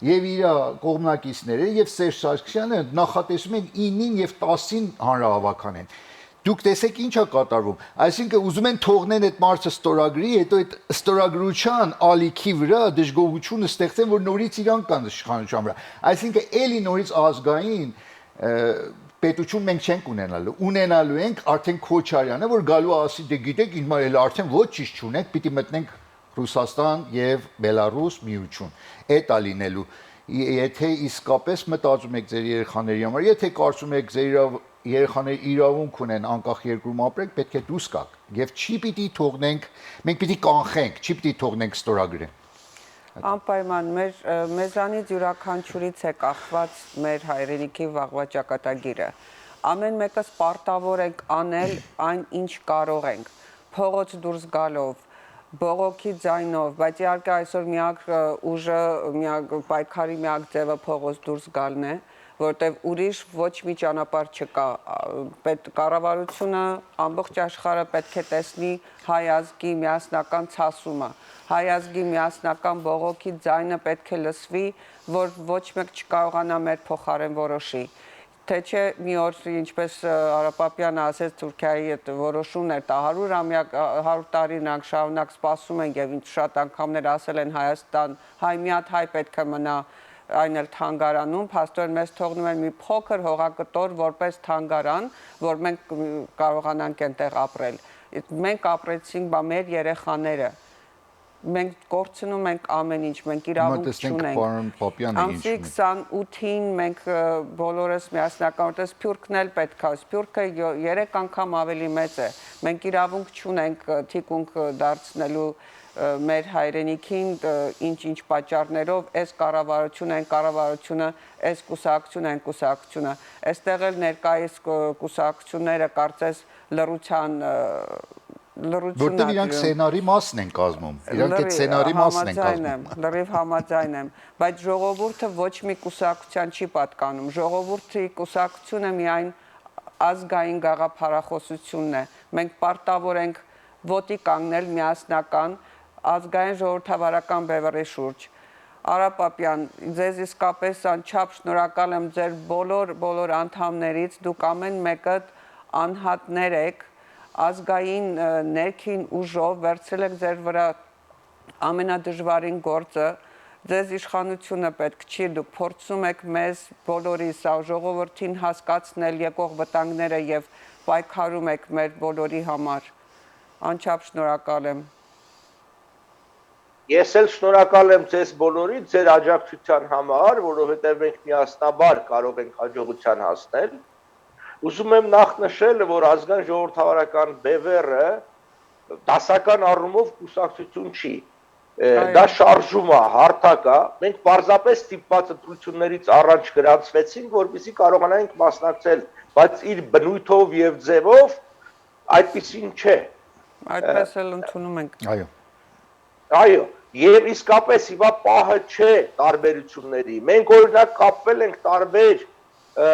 եւ իր կողմնակիցները եւ Սերժ Սարգսյանը նախատեսում են իննին եւ տասին հանրահավաք անեն։ Դուք տեսեք ինչ ա կատարվում, այսինքն ուզում են թողնեն այդ մարդը ստորագրի, հետո այդ ստորագրության ալիքի վրա դժգոհությունը ստեղծեն, որ նորից իրանք կան իշխանության վրա։ Այսինքն էլի նորից ազգային, ը, պետություն մենք չենք ունենալու, ունենալու ենք արդեն Քոչարյանը, որ գալու ա ասի, դե գիտեք, հիմա էլ արդեն ոչինչ չունենք, պիտի մտնենք Ռուսաստան եւ Բելարուս միություն։ Էդ ա լինելու։ Ե-, եթե իսկապես մտածում եք ձեր երեխաների համար, եթե կարծում եք ձեր իրավ-, երեխաները իրավունք ունեն անկախ երկրում ապրեք, պետք է դուրս գաք։ Եվ չի պիտի թողնենք, մենք պիտի կանխենք, չի պիտի թողնենք ստորագրեն։ Անպայման մեր, ը, մեզանից յուրաքանչյուրից է կախված մեր հայրենիքի վաղվա ճակատագիրը։ Ամեն մեկս պարտավոր ենք անել այն, ինչ կարող ենք, փողոց դուրս գալով, բողոքի ձայնով, բայց իհարկե այսօր միակ, ը, ուժը, միակ պայքարի միակ ձևը փողոց դուրս գալն է, որտեվ ուրիշ ոչ մի ճանապարհ չկա։ Ա, պետ-, կառավարությունը, ամբողջ աշխարհը պետք է տեսնի հայ ազգի միասնական ցասումը, հայ ազգի միասնական բողոքի ձայնը պետք է լսվի, որ ոչ մեկ չկարողանա մեր փոխարեն որոշի։ Թէ չէ մի օր, ինչպես, ը, Արապապյանը ասեց, Թուրքիայի այդ որոշումն էր, տա հարյուր ամեակ, ա, հարյուր տարի նրանք շարունակ սպասում են, եւ ինչ շատ անգամներ ասել են, Հայաստան, հայ, մի հատ հայ պէտք է մնայ այն էլ թանգարանում, փաստորեն մեզ թողնում են մի փոքր հողակտոր որպես թանգարան, որ մենք, մ, կարողանանք այնտեղ ապրել։ Մենք ապրեցինք, բա մեր երեխաները, մենք կորցնում ենք ամեն ինչ, մենք իրավունք չունենք։ Պարոն Պապյանը ինչ Ամսի քսանութին մենք, ը, բոլորս միասնական, որտեղ Սփիւռքն էլ պէտք է, Սփիւռքը յո-, երեք անգամ ավելի մեծ է, մենք իրավունք չունենք, ը, թիկունք, ը, դարձնելու, ը, մեր հայրենիքին, ը, ինչ-ինչ պատճառներով, այս կառավարությունը, այն կառավարությունը, այս կուսակցությունը, այն կուսակցությունը։ Այստեղ էլ ներկայիս կու-, կուսակցությունները կարծես լռության, ը, լռություն Որտեղ իրանք ատիում։ Սցենարի մասն են կազմում, իրանք այդ Լրի-, սցենարի մասն են համաձայն կազմում։ եմ, լրիվ համաձայն եմ, բայց ժողովուրդը ոչ մի կուսակցության չի պատկանում։ Ժողովուրդի կուսակցությունը միայն ազգային գաղափարախոսությունն է։ Մենք պարտավոր ենք ոտի կանգնել միասնական ազգային ժողովրդավարական բեւեռի շուրջ։ Արա Պապյան, ձեզ իսկապես անչափ շնորհակալ եմ ձեր բոլոր, բոլոր անդամներից, դուք ամեն մեկը անհատներ եք, ազգային, ը, ներքին ուժով վերցրել եք ձեր վրա ամենադժվարին գործը, ձեզ իշխանությունը պէտք չի, դուք փորձում եք մեզ բոլորիս, ա, ժողովրդին հասկացնել եկող վտանգները եւ պայքարում եք մեր բոլորի համար։ Անչափ շնորհակալ եմ։ Ես էլ շնորհակալ եմ ձեզ բոլորին ձեր աջակցության համար, որովհետեւ մենք միասնաբար կարող ենք հաջողության հասնել։ Ուզում եմ նախ նշել, որ ազգային ժողովրդավարական բևեռը դասական առումով կուսակցություն չի։ Ը, Այո։ դա շարժում է, հարթակ է։ Մենք պարզապես ստիպված ընտրություններից առաջ գրանցվեցինք, որպեսզի կարողանանք մասնակցել, բայց իր բնույթով եւ ձևով այդպիսին չէ։ Այդպես էլ ընդունում ենք։ Այո։ Այո, եւ իսկապես հիմա պահը չէ տարբերությունների։ Մենք, օրինակ, կապվել ենք տարբեր, ը,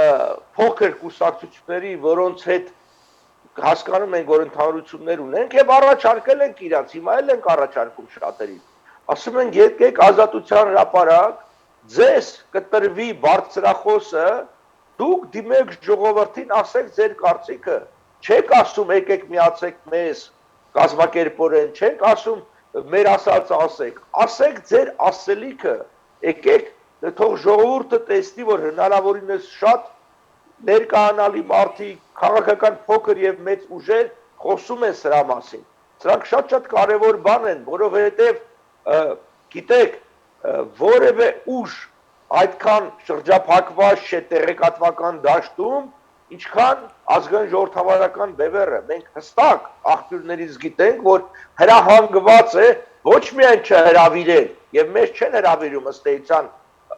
փոքր կուսակցությունների, որոնց հետ հասկանում ենք, որ ընդհանրություններ ունենք, եւ առաջարկել ենք իրանց, հիմա էլ ենք առաջարկում շատերին։ Ասում ենք, «Եկեք Ազատության հրապարակ, ձեզ կտրուի բարձրախօսը, դուք դիմեք ժողովրդին, ասեք ձեր կարծիքը, չեք ասում, եկեք միացեք մեզ կազմակերպորեն, չենք ասում, մեր ասածը ասեք, ասեք ձեր ասելիքը, եկեք, թող ժողովուրդը տեսնի, որ հնարավորինս շատ ներկայանալի մարդիկ, քաղաքական փոքր եւ մեծ ուժեր խոսում են սրա մասին։ Սրանք շատ-շատ կարեւոր բան են, որովհետեւ, ը, գիտեք, ը, որեւէ ուժ այդքան շրջափակված չէ տեղեկատվական դաշտում, ինչքան ազգային ժողովրդավարական բևեռը։ Մենք հստակ աղբիւրներից գիտենք, որ հրահանգված է ոչ միայն չհրաւիրել, եւ մեզ չեն հրաւիրում, ըստ էության,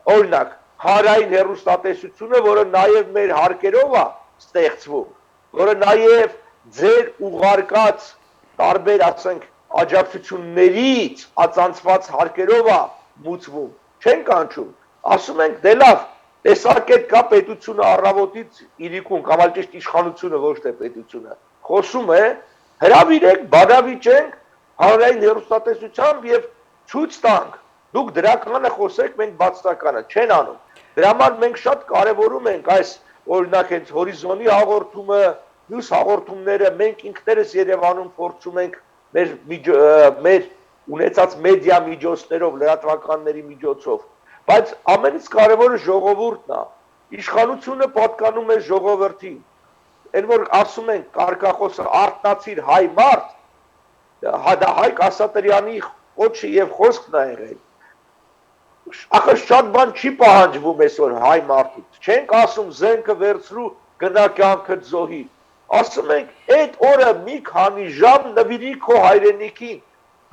օրինակ, հանրային հեռուստատեսությունը, որը նաեւ մեր հարկերով է ստեղծվում, որը նաեւ ձեր ուղարկած տարբեր, ասենք, աջակցություններից ածանցված հարկերով է մուծվում, չեն կանչում։ Ասում ենք, դե լավ, տեսակետ կա պետությունը առավոտից իրիկուն, կամ այլ ճիշտ իշխանությունը, ոչ թե պետությունը, խոսում է, հրավիրեք, բանավիճենք հանրային հեռուստատեսությամբ եւ ցույց տանք, դուք դրականը խոսեք, մենք բացնականը, չեն անում։ Դրա համար մենք շատ կարեւորում ենք այս, օրինակ, հենց Հորիզոնի հաղորդումը, մյուս հաղորդումները, մենք ինքներս Երեւանում փորձում ենք մեր միջո-, ը, մեր ունեցած մեդիա միջոցներով, լրատվականների միջոցով, բայց ամենից կարեւորը ժողովուրդն է։ Իշխանությունը պատկանում է ժողովրդին։ Այն որ ասում ենք կարգախոսը «Արթնացիր, հայ մարդ», հա, դա Հայկ Ասատրյանի խոչը եւ խոսքն ա եղել։ Ախր շատ բան չի պահանջվում այսօր հայ մարդուց։ Չենք ասում «Զենքը վերցրու, գնա կյանքդ զոհիր»։ Ասում ենք, այդ օրը մի քանի ժամ նվիրի քո հայրենիքին,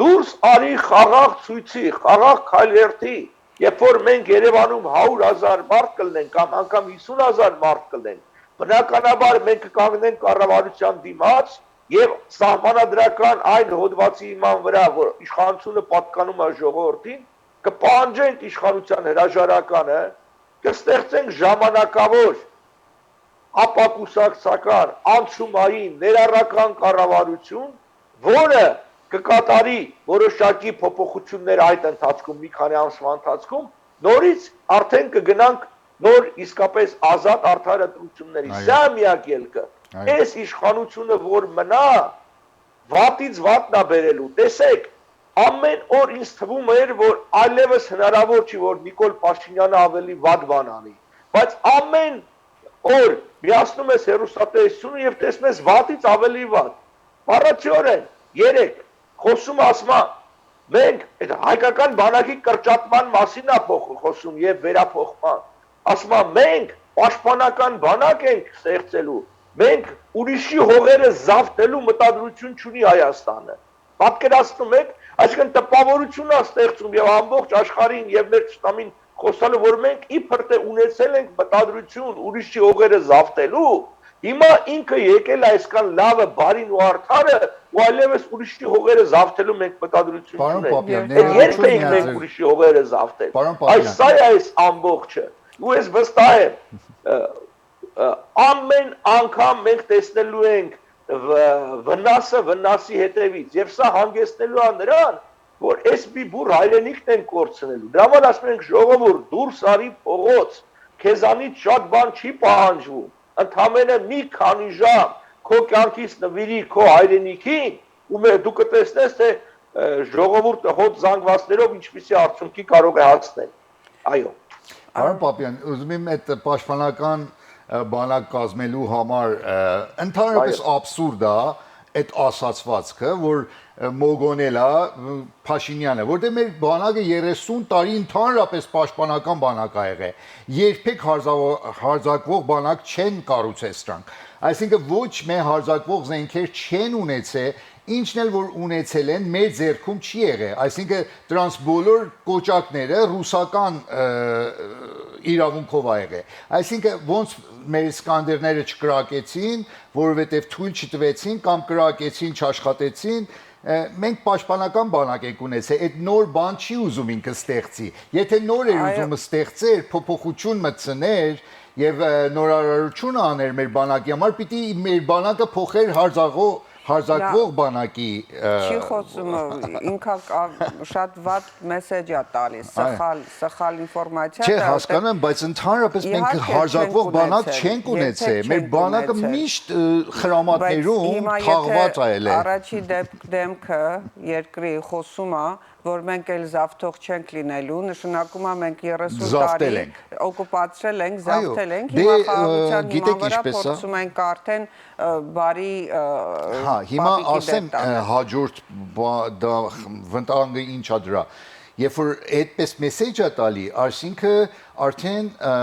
դուրս արի խաղաղ ցույցի, խաղաղ քայլերթի, երբ որ մենք Երևանում հարյուր հազար մարդ կլինենք կամ անգամ հիսուն հազար մարդ կլինենք, բնականաբար մենք կկանգնենք կառավարության դիմաց եւ սահմանադրական այն հոդվածի հիման վրա, որ իշխանությունը պատկանում է ժողովրդին, կպահանջենք իշխանության հրաժարականը, կստեղծենք ժամանակավոր ապակուսակցական, անցումային, ներառական կառավարություն, որը կկատարի որոշակի փոփոխություններ այդ ընթացքում, մի քանի ամսվա ընթացքում, նորից արդեն կգնանք նոր, իսկապես ազատ, արդար ընտրութիւնների։ Այո։ Սա է միակ ելքը։ Այո։ Այս իշխանությունը որ մնայ, վատից վատն ա բերելու։ Տեսէք, ամեն օր ինձ թվում էր, որ այլեւս հնարաւոր չի, որ Նիկոլ Փաշինյանը ավելի վատ բան անի, բայց ամեն օր միացնում ես հեռուստատեսությունը եւ տեսնում ես վատից ավելի վատ։ Բառացիորեն, երեկ խոսում ասում ա, մենք այդ հայկական բանակի կրճատման մասին ա փոխ-, խոսում եւ վերափոխման։ Ասում ա, մենք պաշտպանական բանակ ենք ստեղծելու, մենք ուրիշի հողերը զավթելու մտադրություն չունի Հայաստանը։ Պատկերացնում եք, այսինքն տպավորություն ա ստեղծում եւ ամբողջ աշխարհին եւ մեր թշնամին խոսալու, որ մենք իբր թե ունեցել ենք մտադրություն ուրիշի հողերը զավթելու, հիմա ինքը եկել է այսքան լավը, բարին ու արդարը, ու այլեւս ուրիշի հողերը զավթելու մենք մտադրություն Պարոն չունենք։ Պապյան, Այդ երբ ներողություն էինք մենք միաձեւ։ Ուրիշի հողերը զավթել։ Պարոն Այս Պապյան։ Սա է այս ամբողջը։ Ու ես վստահ եմ, ը, ը, ամեն անգամ մենք տեսնելու ենք վ-, վնասը վնասի հետևից, եւ սա հանգեցնելու է նրան, որ այս մի բուռ հայրենիքն են կորցնելու։ Դրա համար ասում ենք, ժողովուրդ, դուրս արի փողոց, քեզանից շատ բան չի պահանջվում, ընդամենը մի քանի ժամ քո կյանքից նվիրի քո հայրենիքին, ու մե-, դու կտեսնես, թե, ը, ժողովուրդը հոտ զանգվածներով ինչպիսի արդյունքի կարող է հասնել։ Այո։ Պարոն Պապյան, ուզում եմ այդ պաշտպանական, ը, բանակ կազմելու համար, ը, ընդհանրապես Այո։ Աբսուրդ է այդ ասացվածքը, որ, ը, մոգոնել է, ը, Փաշինյանը, որտեղ մեր բանակը երեսուն տարի ընդհանրապես պաշտպանական բանակ ա եղել։ Երբեք հարզավո-, հարձակվող բանակ չեն կառուցել սրանք։ Այսինքն ոչ մե հարձակվող զենքեր չեն ունեցել, ինչն էլ որ ունեցել են, մեր ձեռքում չի եղել։ Այսինքն դրանց բոլոր կոճակները ռուսական, ը, իրավունքով ա եղել։ Այսինքն ոնց մեր Իսկանդերները չկրակեցին, որովհետև թույլ չտվեցին կամ կրակեցին, չաշխատեցին, ը, մենք պաշտպանական բանակ ենք ունեցել, այդ նոր բան չի ուզում ինքը ստեղծի։ Եթե նոր էր Այո։ Ուզում ստեղծեր, փոփոխություն մտցներ եւ, ը, նորարարություն աներ մեր բանակի համար, պիտի մեր բանակը փոխեր հարձակող, հարձակվող Նա բանակի, ը, չի խոսում, ինքը կա-, շատ վատ մեսեջ ա տալիս, Այո։ Սխալ, սխալ ինֆորմացիա Չէ, տա, հասկանում եմ, բայց ընդհանրապես մենք Իհարկե, հարձակվող չենք բանակ ունեցել, չենք երբեք ունեցել։ Մեր չենք բանակը ունեցել։ Միշտ, ը, Բայց խրամատներում հիմա թաղված եթե ա ելել։ Առաջի դեպք-, դեմքը երկրի խոսում ա, որ մենք էլ զավթող չենք լինելու, նշանակում ա մենք երեսուն Զավթել տարի ենք։ Օկուպացրել ենք, Այո, զավթել ենք, դե, հիմա ը, խաղաղության գիտեք հիման վրա ինչպես ա։ Փորձում ենք արդեն, ը, բարի, ը, Հա, հիմա պապիկի ասեմ, դեր տանք։ Ը, հաջորդ բա-, դա վտանգը ինչ ա դրա։ Երբ որ այդպես մեսեջ ա տալի, այսինքը արդեն, ը,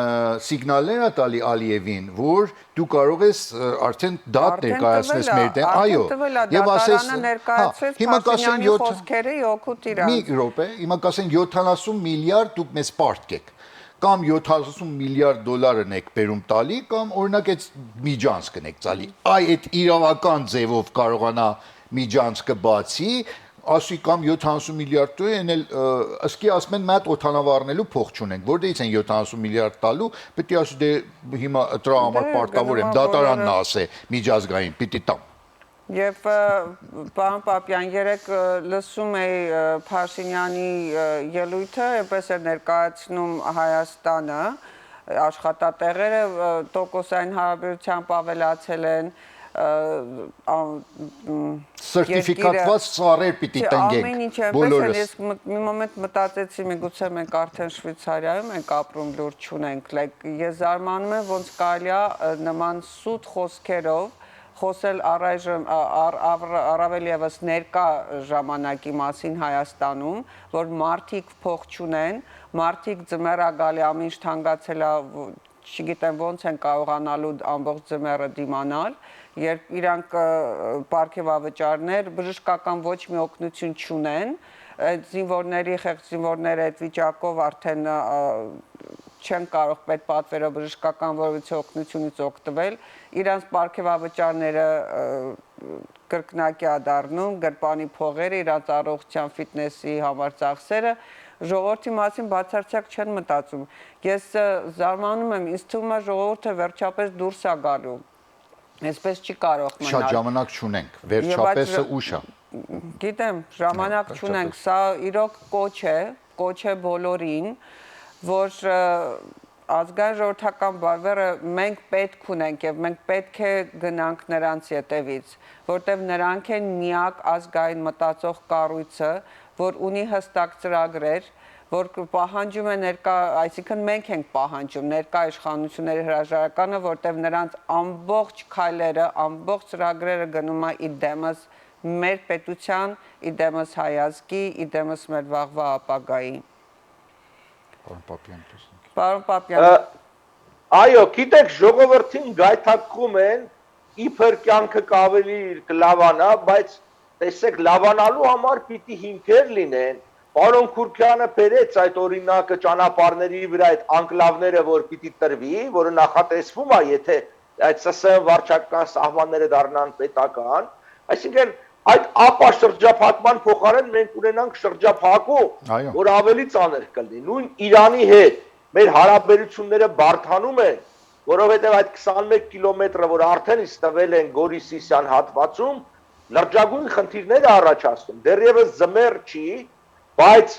սիգնալներ ա տալի Ալիևին, որ դու կարող ես, ը, արդեն դատ Արդեն ներկայացնես տվել ա, մեր դեմ, արդեն այո, տվել ա, և դատարանը ասես, հա, ներկայացրեց հիմա կասեն Փաշինյանի յոթ խոսքերը, օգուտ իրանց։ Մի րոպե, հիմա կասեն յոթանասուն միլիարդ դուք մեզ պարտք եք, կամ յոթանասուն միլիարդ դոլարն եք բերում տալի, կամ օրինակ այդ միջանցքն եք տալի։ Այ այդ իրավական ձևով կարողանա միջանցքը բացի, ասի կամ յոթանասուն միլիարդ դոլար, են էլ, ը, ըսկի ասում են, մատ օդանավառնելու փող չունենք, որտեղից են յոթանասուն միլիարդ տալու, պիտի ասի, դե հիմա դրա համար Դե, պարտավոր եմ, գնումա դատարանն բոլորը։ Ասե, միջազգային, պիտի տամ։ Եվ, ը, պարոն Պապյան, երեկ, ը, լսում էի, ը, Փաշինյանի, ը, ելույթը, այնպես էր ներկայացնում Հայաստանը, աշխատատեղերը, ը, տոկոսային հարաբերությամբ ավելացել են, ը, ա, մ, Սերտիֆիկատված երկիրը ծառեր պիտի Չէ, տնկենք ամեն ինչ այնպես էր, բոլորս։ Ես մտ-, մի մոմենտ մտածեցի, միգուցե մենք արդեն Շվեյցարիայում ենք ապրում, լուր չունենք։ Like, ես զարմանում եմ, ոնց կարելի ա, ը, նման սուտ խոսքերով խոսել առայժմ, ա, առ-, առ-, առավել ևս ներկա ժամանակի մասին Հայաստանում, որ մարդիկ փող չունեն, մարդիկ ձմեռ ա գալի, ամեն ինչ թանկացել ա, վ-, չգիտեմ ոնց են կարողանալու ամբողջ ձմեռը դիմանալ, երբ իրանք, ը, պարգեւավճարներ, բժշկական ոչ մի օգնություն չունեն, այդ զինվորների, խեղճ զինվորները այդ վիճակով արդեն, ը, չեն կարող պետպատվերով բժշկական որևիցե օգնությունից օգտվել, իրանց պարգեւավճարները, ը, կրկնակի ա դառնում, գրպանի փողերը, իրանց առողջության ֆիթնեսի համար ծախսերը, ժողովրդի մասին բացարձակ չեն մտածում։ Ես, ը, զարմանում եմ, ինձ թվում է ժողովուրդը վերջապես դուրս ա գալու։ Այսպես չի կարող մնալ։ Շատ ժամանակ չունենք, Եվ այդ վերջապեսը ժ-, ուշ ա։ Գիտեմ, ժամանակ Հա, չունենք, վերջապես։ Սա իրոք կոչ է, կոչ է բոլորին, որ, ը, ազգային ժողովրդական վարվերը մենք պետք ունենք եւ մենք պետք է գնանք նրանց ետեւից, որտեւ նրանք են միակ ազգային մտածող կառույցը, որ ունի հստակ ծրագրեր, որ կը պահանջում է ներկայ, այսինքն մենք ենք պահանջում ներկայ իշխանությունների հրաժարականը, որտեւ նրանց ամբողջ քայլերը, ամբողջ ծրագրերը գնում է ի դեմս մեր պետութեան, ի դեմս հայ ազգի, ի դեմս մեր վաղվա ապագայի։ Պարոն Պապեան, տեսնենք։ Պարոն Պապեան։ Ա, այո, գիտեք, ժողովրդին գայթակղում են, իբր կյանքը կ'աւելի կլաւանայ, բայց տեսեք, լաւանալու համար պիտի հիմքեր լինեն։ Պարոն Քուրքեանը բերեց այդ օրինակը ճանապարհների վրայ այդ անկլավները, որ պիտի տրուի, որը նախատեսվում է, եթե այդ Ս Ս Ն վարչական սահմանները դառնան պետական, այսինքն այդ ապաշրջափակման փոխարէն մենք ունենանք շրջափակում, Այո։ որ ավելի ծանր կլինի։ Նույն Իրանի հետ մեր հարաբերությունները բարդանում են, որովհետեւ այդ քսանմեկ կիլոմետրը, որ արդեն իսկ տվել են Գորի Սիսիան հատվածում, լրջագույն խնդիրներ է առաջացնում։ Դեռեւս զմեր չի, բայց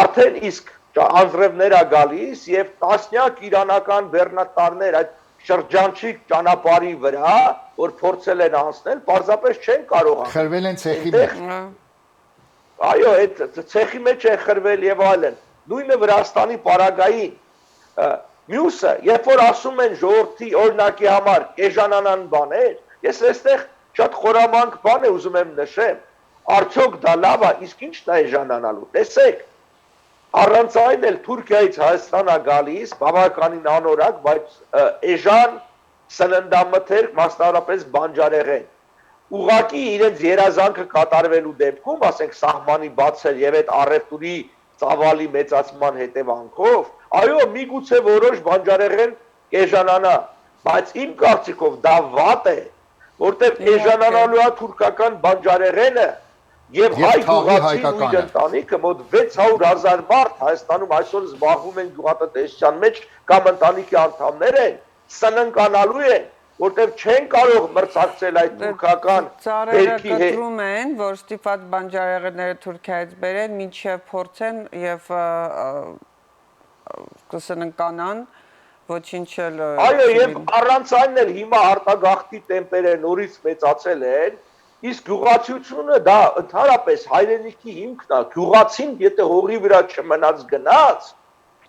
արդեն իսկ ճա-, անձրեւներ ա գալիս եւ տասնյակ իրանական բեռնատարներ այդ շրջանցիկ ճանապարհի վրայ, որ փորձել են անցնել, պարզապես չեն կարող անցնել։ Խրվել են ցեխի Այնտեղ մեջ։ Հա։ Այո, այդ ց-, ցեխի մեջ են խրվել եւ այլն։ Նույնը Վրաստանի պարագային, ը, մյուսը, երբ որ ասում են ժողովրդի օրինակի համար կ'էժանանան բաներ, ես այստեղ շատ խորամանկ բան է ուզում եմ նշեմ։ Արդյոք դա լավ է, իսկ ի՞նչն է էժանանալու։ Տեսեք, առանց այն էլ Թուրքիայից Հայաստան ա գալիս, բավականին անորակ, բայց, ը, էժան սննդամթերք, մասնավորապես բանջարեղեն։ Ուղղակի իրենց երազանքը կատարվելու դեպքում, ասենք, սահմանի բացեր եւ այդ առևտուրի ծավալի մեծացման հետեւանքով, այո, միգուցե որոշ բանջարեղեն կ'էժանանայ, բայց իմ կարծիքով դա վատ է, որտեւ Իհարկե։ էժանանալու է թուրքական բանջարեղենը եւ Եւ հայ թաղի գյուղացին ու իր հայկականը։ ընտանիքը, մոտ վեց հարյուր հազար մարդ Հայաստանում այսօր զբաղվում են գյուղատնտեսության մեջ կամ ընտանիքի անդամներ են, սննկանալու են, որտեւ չեն կարող մրցակցել այդ Դե, թուրքական ծառերը բերքի հետ։ կտրում են, որ ստիպված բանջարեղենները Թուրքիայից բերեն, մինչեւ փորձեն եւ, ը, ը, կսննկանան, ոչինչ էլ, ը, Այո, չի եւ լինի։ առանց այն էլ հիմա արտագաղթի տեմպերը նորից մեծացել են, իսկ գյուղացիությունը դա ընդհանրապես հայրենիքի հիմքն է, գյուղացին եթե հողի վրա չմնաց գնաց,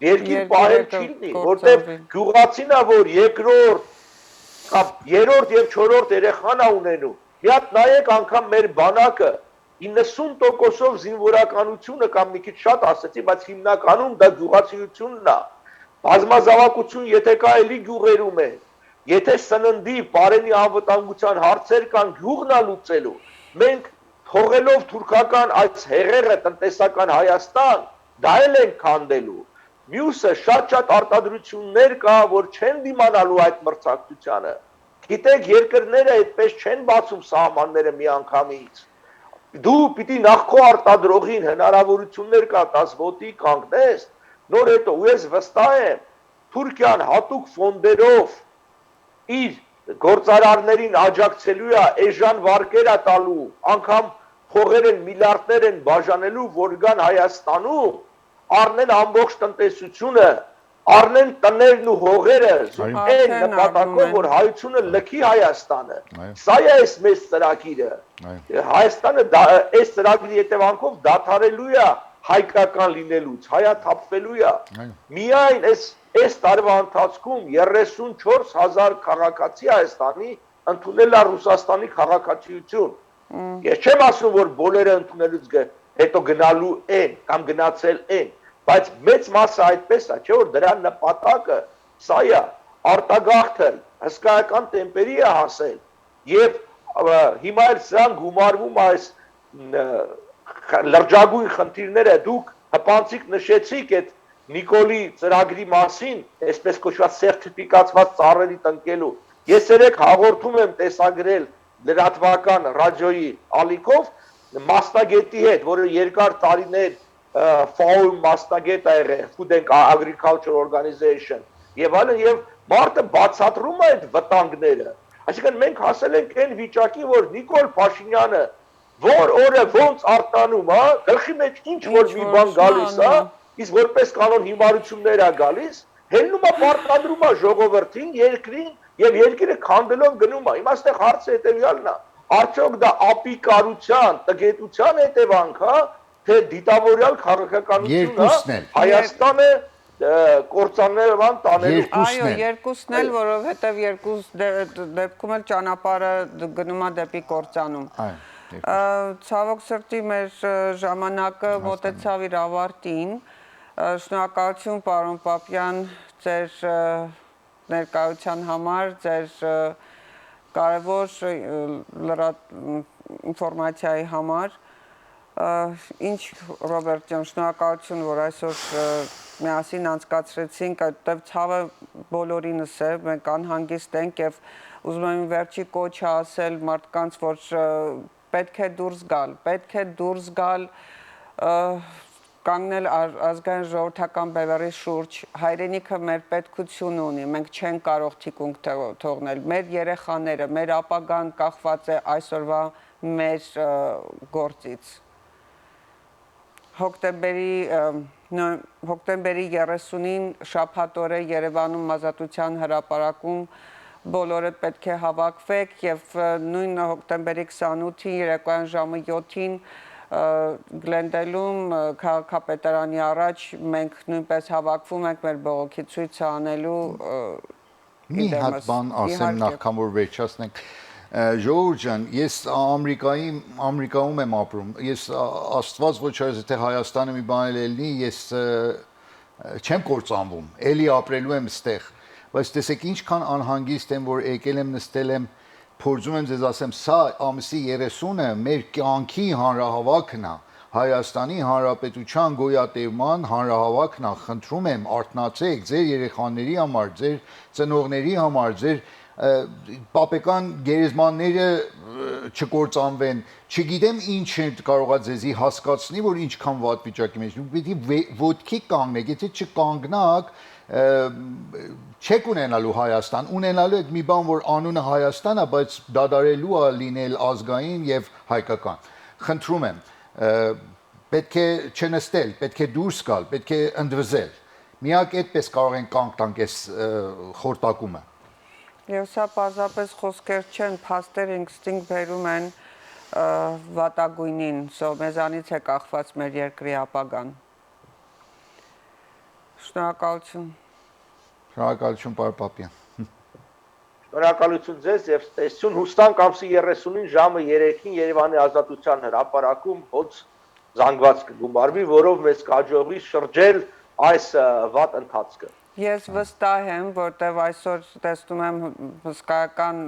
երկիր Երկիրը պահել կը չի լինի, կործանվի։ որտեւ գյուղացին ա, որ երկրորդ կամ երրորդ եւ չորրորդ երեխան ա ունենում։ Մի հատ նայեք անգամ մեր բանակը, իննսուն տոկոսով զինվորականությունը կամ մի քիչ շատ ասեցի, բայց հիմնականում դա գյուղացիությունն ա։ Բազմազաւակություն եթե կայ էլի գյուղերում է, եթե սննդի, պարենի անվտանգության հարցեր կան գյուղն ա լուծելու, մենք թողելով թուրքական այս հեղեղը տնտեսական Հայաստան, դա էլ ենք քանդելու։ Մյուսը շատ-շատ արտադրություններ կա, որ չեն դիմանալու այդ մրցակցությանը։ Գիտեք, երկրները այդպես չեն բացում սահմանները միանգամից։ Դու պիտի նախ քո արտադրողին հնարավորություններ կա տաս ոտի կանգնես, նոր հետո, ու ես վստահ եմ, Թուրքիան հատուկ ֆոնդերով իր գործարարներին աջակցելու է, էժան վարկեր է տալու, անգամ փողեր են, միլիարդներ են բաժանելու, որ գան Հայաստանում, առնեն ամբողջ տնտեսությունը, առնեն տներն ու հողերը, զուտ Այո։ այն Արդեն նպատակով, առնում են։ որ հայությունը լքի Հայաստանը։ Այո։ Սա է այս մեծ ծրագիրը։ Այո։ Հայաստանը դա, այս ծրագրի հետևանքով դադարելու է հայկական լինելուց, հայաթափվելու է։ Այո։ Միայն այս, այս տարվա ընթացքում երեսուն չորս հազար քաղաքացի Հայաստանի ընդունել է Ռուսաստանի քաղաքացիություն։ Մմ։ Ես չեմ ասում, որ բոլորը ընդունելուց գ-, հետո գնալու են կամ գնացել են, բայց մեծ մասը այդպես է, չէ՞ որ դրա նպատակը սա է, արտագաղթը հսկայական տեմպերի է հասել եւ, ը, հիմա էլ սրան գումարվում է այս, ը, խ-, լրջագույն խնդիրները։ Դուք հպանցիկ նշեցիք այդ Նիկոլի ծրագրի մասին, այսպես կոչված սերտիֆիկացված ծառերի տնկելու։ Ես երեկ հաղորդում եմ տեսագրել լրատվական ռադիոյի ալիքով մասնագետի հետ, որը երկար տարիներ, ը, ֆաո-ում մասնագետ ա եղել, Food and Agriculture Organization, եւ այլն, եւ մարդը բացատրում է այդ վտանգները։ Այսինքն մենք հասել ենք այն վիճակի, որ Նիկոլ Փաշինյանը որ օրը ոնց արթնանում է, գլխի մեջ ինչ որ Ինչ մի որ բան գալիս է, անում է։ իսկ որպես կանոն հիմարություններ է գալիս, Ելնում է, պարտադրում է ժողովրդին, երկրին, եւ երկիրը քանդելով գնում է։ Հիմա այստեղ հարցը հետեւյալն է. արդյոք դա ապիկարության, տգետության հետեւանք է, թե դիտավորյալ քաղաքականությունը Երկուսն էլ։ Հայաստանը, ը, կործանման տանելու Երկուսն Այո, էլ։ երկուսն էլ, Այո։ որովհետև երկուս դե-, դեպքում էլ ճանապարհը դ-, գնում է դեպի կործանում։ Այո, երկուս։ Ը, ցավոք սրտի մեր, ը, ժամանակը Հասկանում։ մոտեցավ իր ավարտին։ Ը, շնորհակալություն, պարոն Պապյան, ձեր, ը, ներկայության համար, ձեր, ը, կարևոր, ը, լրատ-, ինֆորմացիայի համար։ Ը, ինչ, Ռոբերտ ջան, շնորհակալություն, որ այսօր, ը, միասին անցկացրեցինք, այդտեղ ցավը բոլորինս է, մենք անհանգիստ ենք եւ ուզում եմ վերջի կոչը ասել մարդկանց, որ, ը, պետք է դուրս գալ, պետք է դուրս գալ, ը, կանգնել ա-, ազգային ժողովրդական բեւեռի շուրջ, հայրենիքը մեր պետքությունը ունի, մենք չենք կարող թիկունք թ-, թողնել, մեր երեխաները, մեր ապագան կախված է այսօրվա մեր, ը, գործից։ Հոկտեմբերի, ը, նոյ-, հոկտեմբերի երեսունին շաբաթ օրը Երևանում Ազատության հրապարակում բոլորը պետք է հավաքվեք եւ, ը, նոյն հոկտեմբերի քսանութին երեկոյան ժամը յոթին, ը, Գլենդելում, ը, քաղաքապետարանի առաջ մենք նոյնպես հավաքվում ենք մեր բողոքի ցոյցը անելու, ը, Մի ի դեմս, հատ բան ասեմ իհարկե։ նախքան որ վերջացնենք։ Ը, ժողովուրդ ջան, ես Ամերիկայի, Ամերիկայում եմ ապրում։ Ես, ա, Աստված ոչ արես, եթե Հայաստանը մի բան էլ ելնի, ես, ը, չեմ կործանվում, էլի ապրելու եմ ստեղ։ Բայց տեսեք, ինչքան անհանգիստ եմ, որ եկել եմ, նստել եմ, փորձում եմ ձեզ ասեմ, սա ամսի երեսունը մեր կյանքի հանրահավաքն է, Հայաստանի Հանրապետության գոյատևման հանրահավաքն է, խնդրում եմ, արթնացեք ձեր երեխաների համար, ձեր ծնողների համար, ձեր, ը, պապեկան գերեզմանները, ը, չկործանվեն, չգիտեմ ինչ կարող է ձեզի հասկացնի, որ ինչքան վատ վիճակի մեջ, դուք պիտի վե-, ոտքի կանգնեք, եթե չկանգնաք, ը, չեք ունենալու Հայաստան, ունենալու եք մի բան, որ անունը Հայաստան է, բայց դադարելու է լինել ազգային եւ հայկական։ Խնդրում եմ, ը, պետք է չնստել, պետք է դուրս գալ, պետք է ընդվզել։ Միակ այդպես կարող ենք կանգ տանք այս, ը, խորտակումը։ Եվ սա պարզապես խոսքեր չեն, փաստեր ինքնին բերում են, ը, վատագույնին, so մեզանից է կախված մեր երկրի ապագան։ Շնորհակալություն։ Շնորհակալություն, պարոն Պապյան։ Շնորհակալություն ձեզ եւ տեսցուն հուստանք ամսի երեսունին ժամը երեքին Երեւանի Ազատության հրապարակում հոց զանգված կը գումարվի, որով մեզ կ'աջողի շրջել այս, ը, վատ ընթացքը։ Ես վստահ եմ, որտեւ այսօր տեսնում եմ հսկայական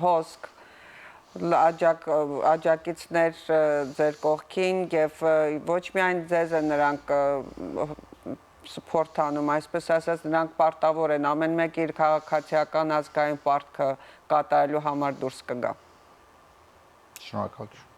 հոսք, լ-, աջակ-, աջակիցներ, ը, ձեր կողքին եւ, ը, ոչ միայն ձեզ են նրանք, ը, support անում, այսպես ասած, նրանք պարտավոր են ամեն մեկ իր քաղաքացիական ազգային պարտքը կատարելու համար դուրս կգայ։ Շնորհակալություն։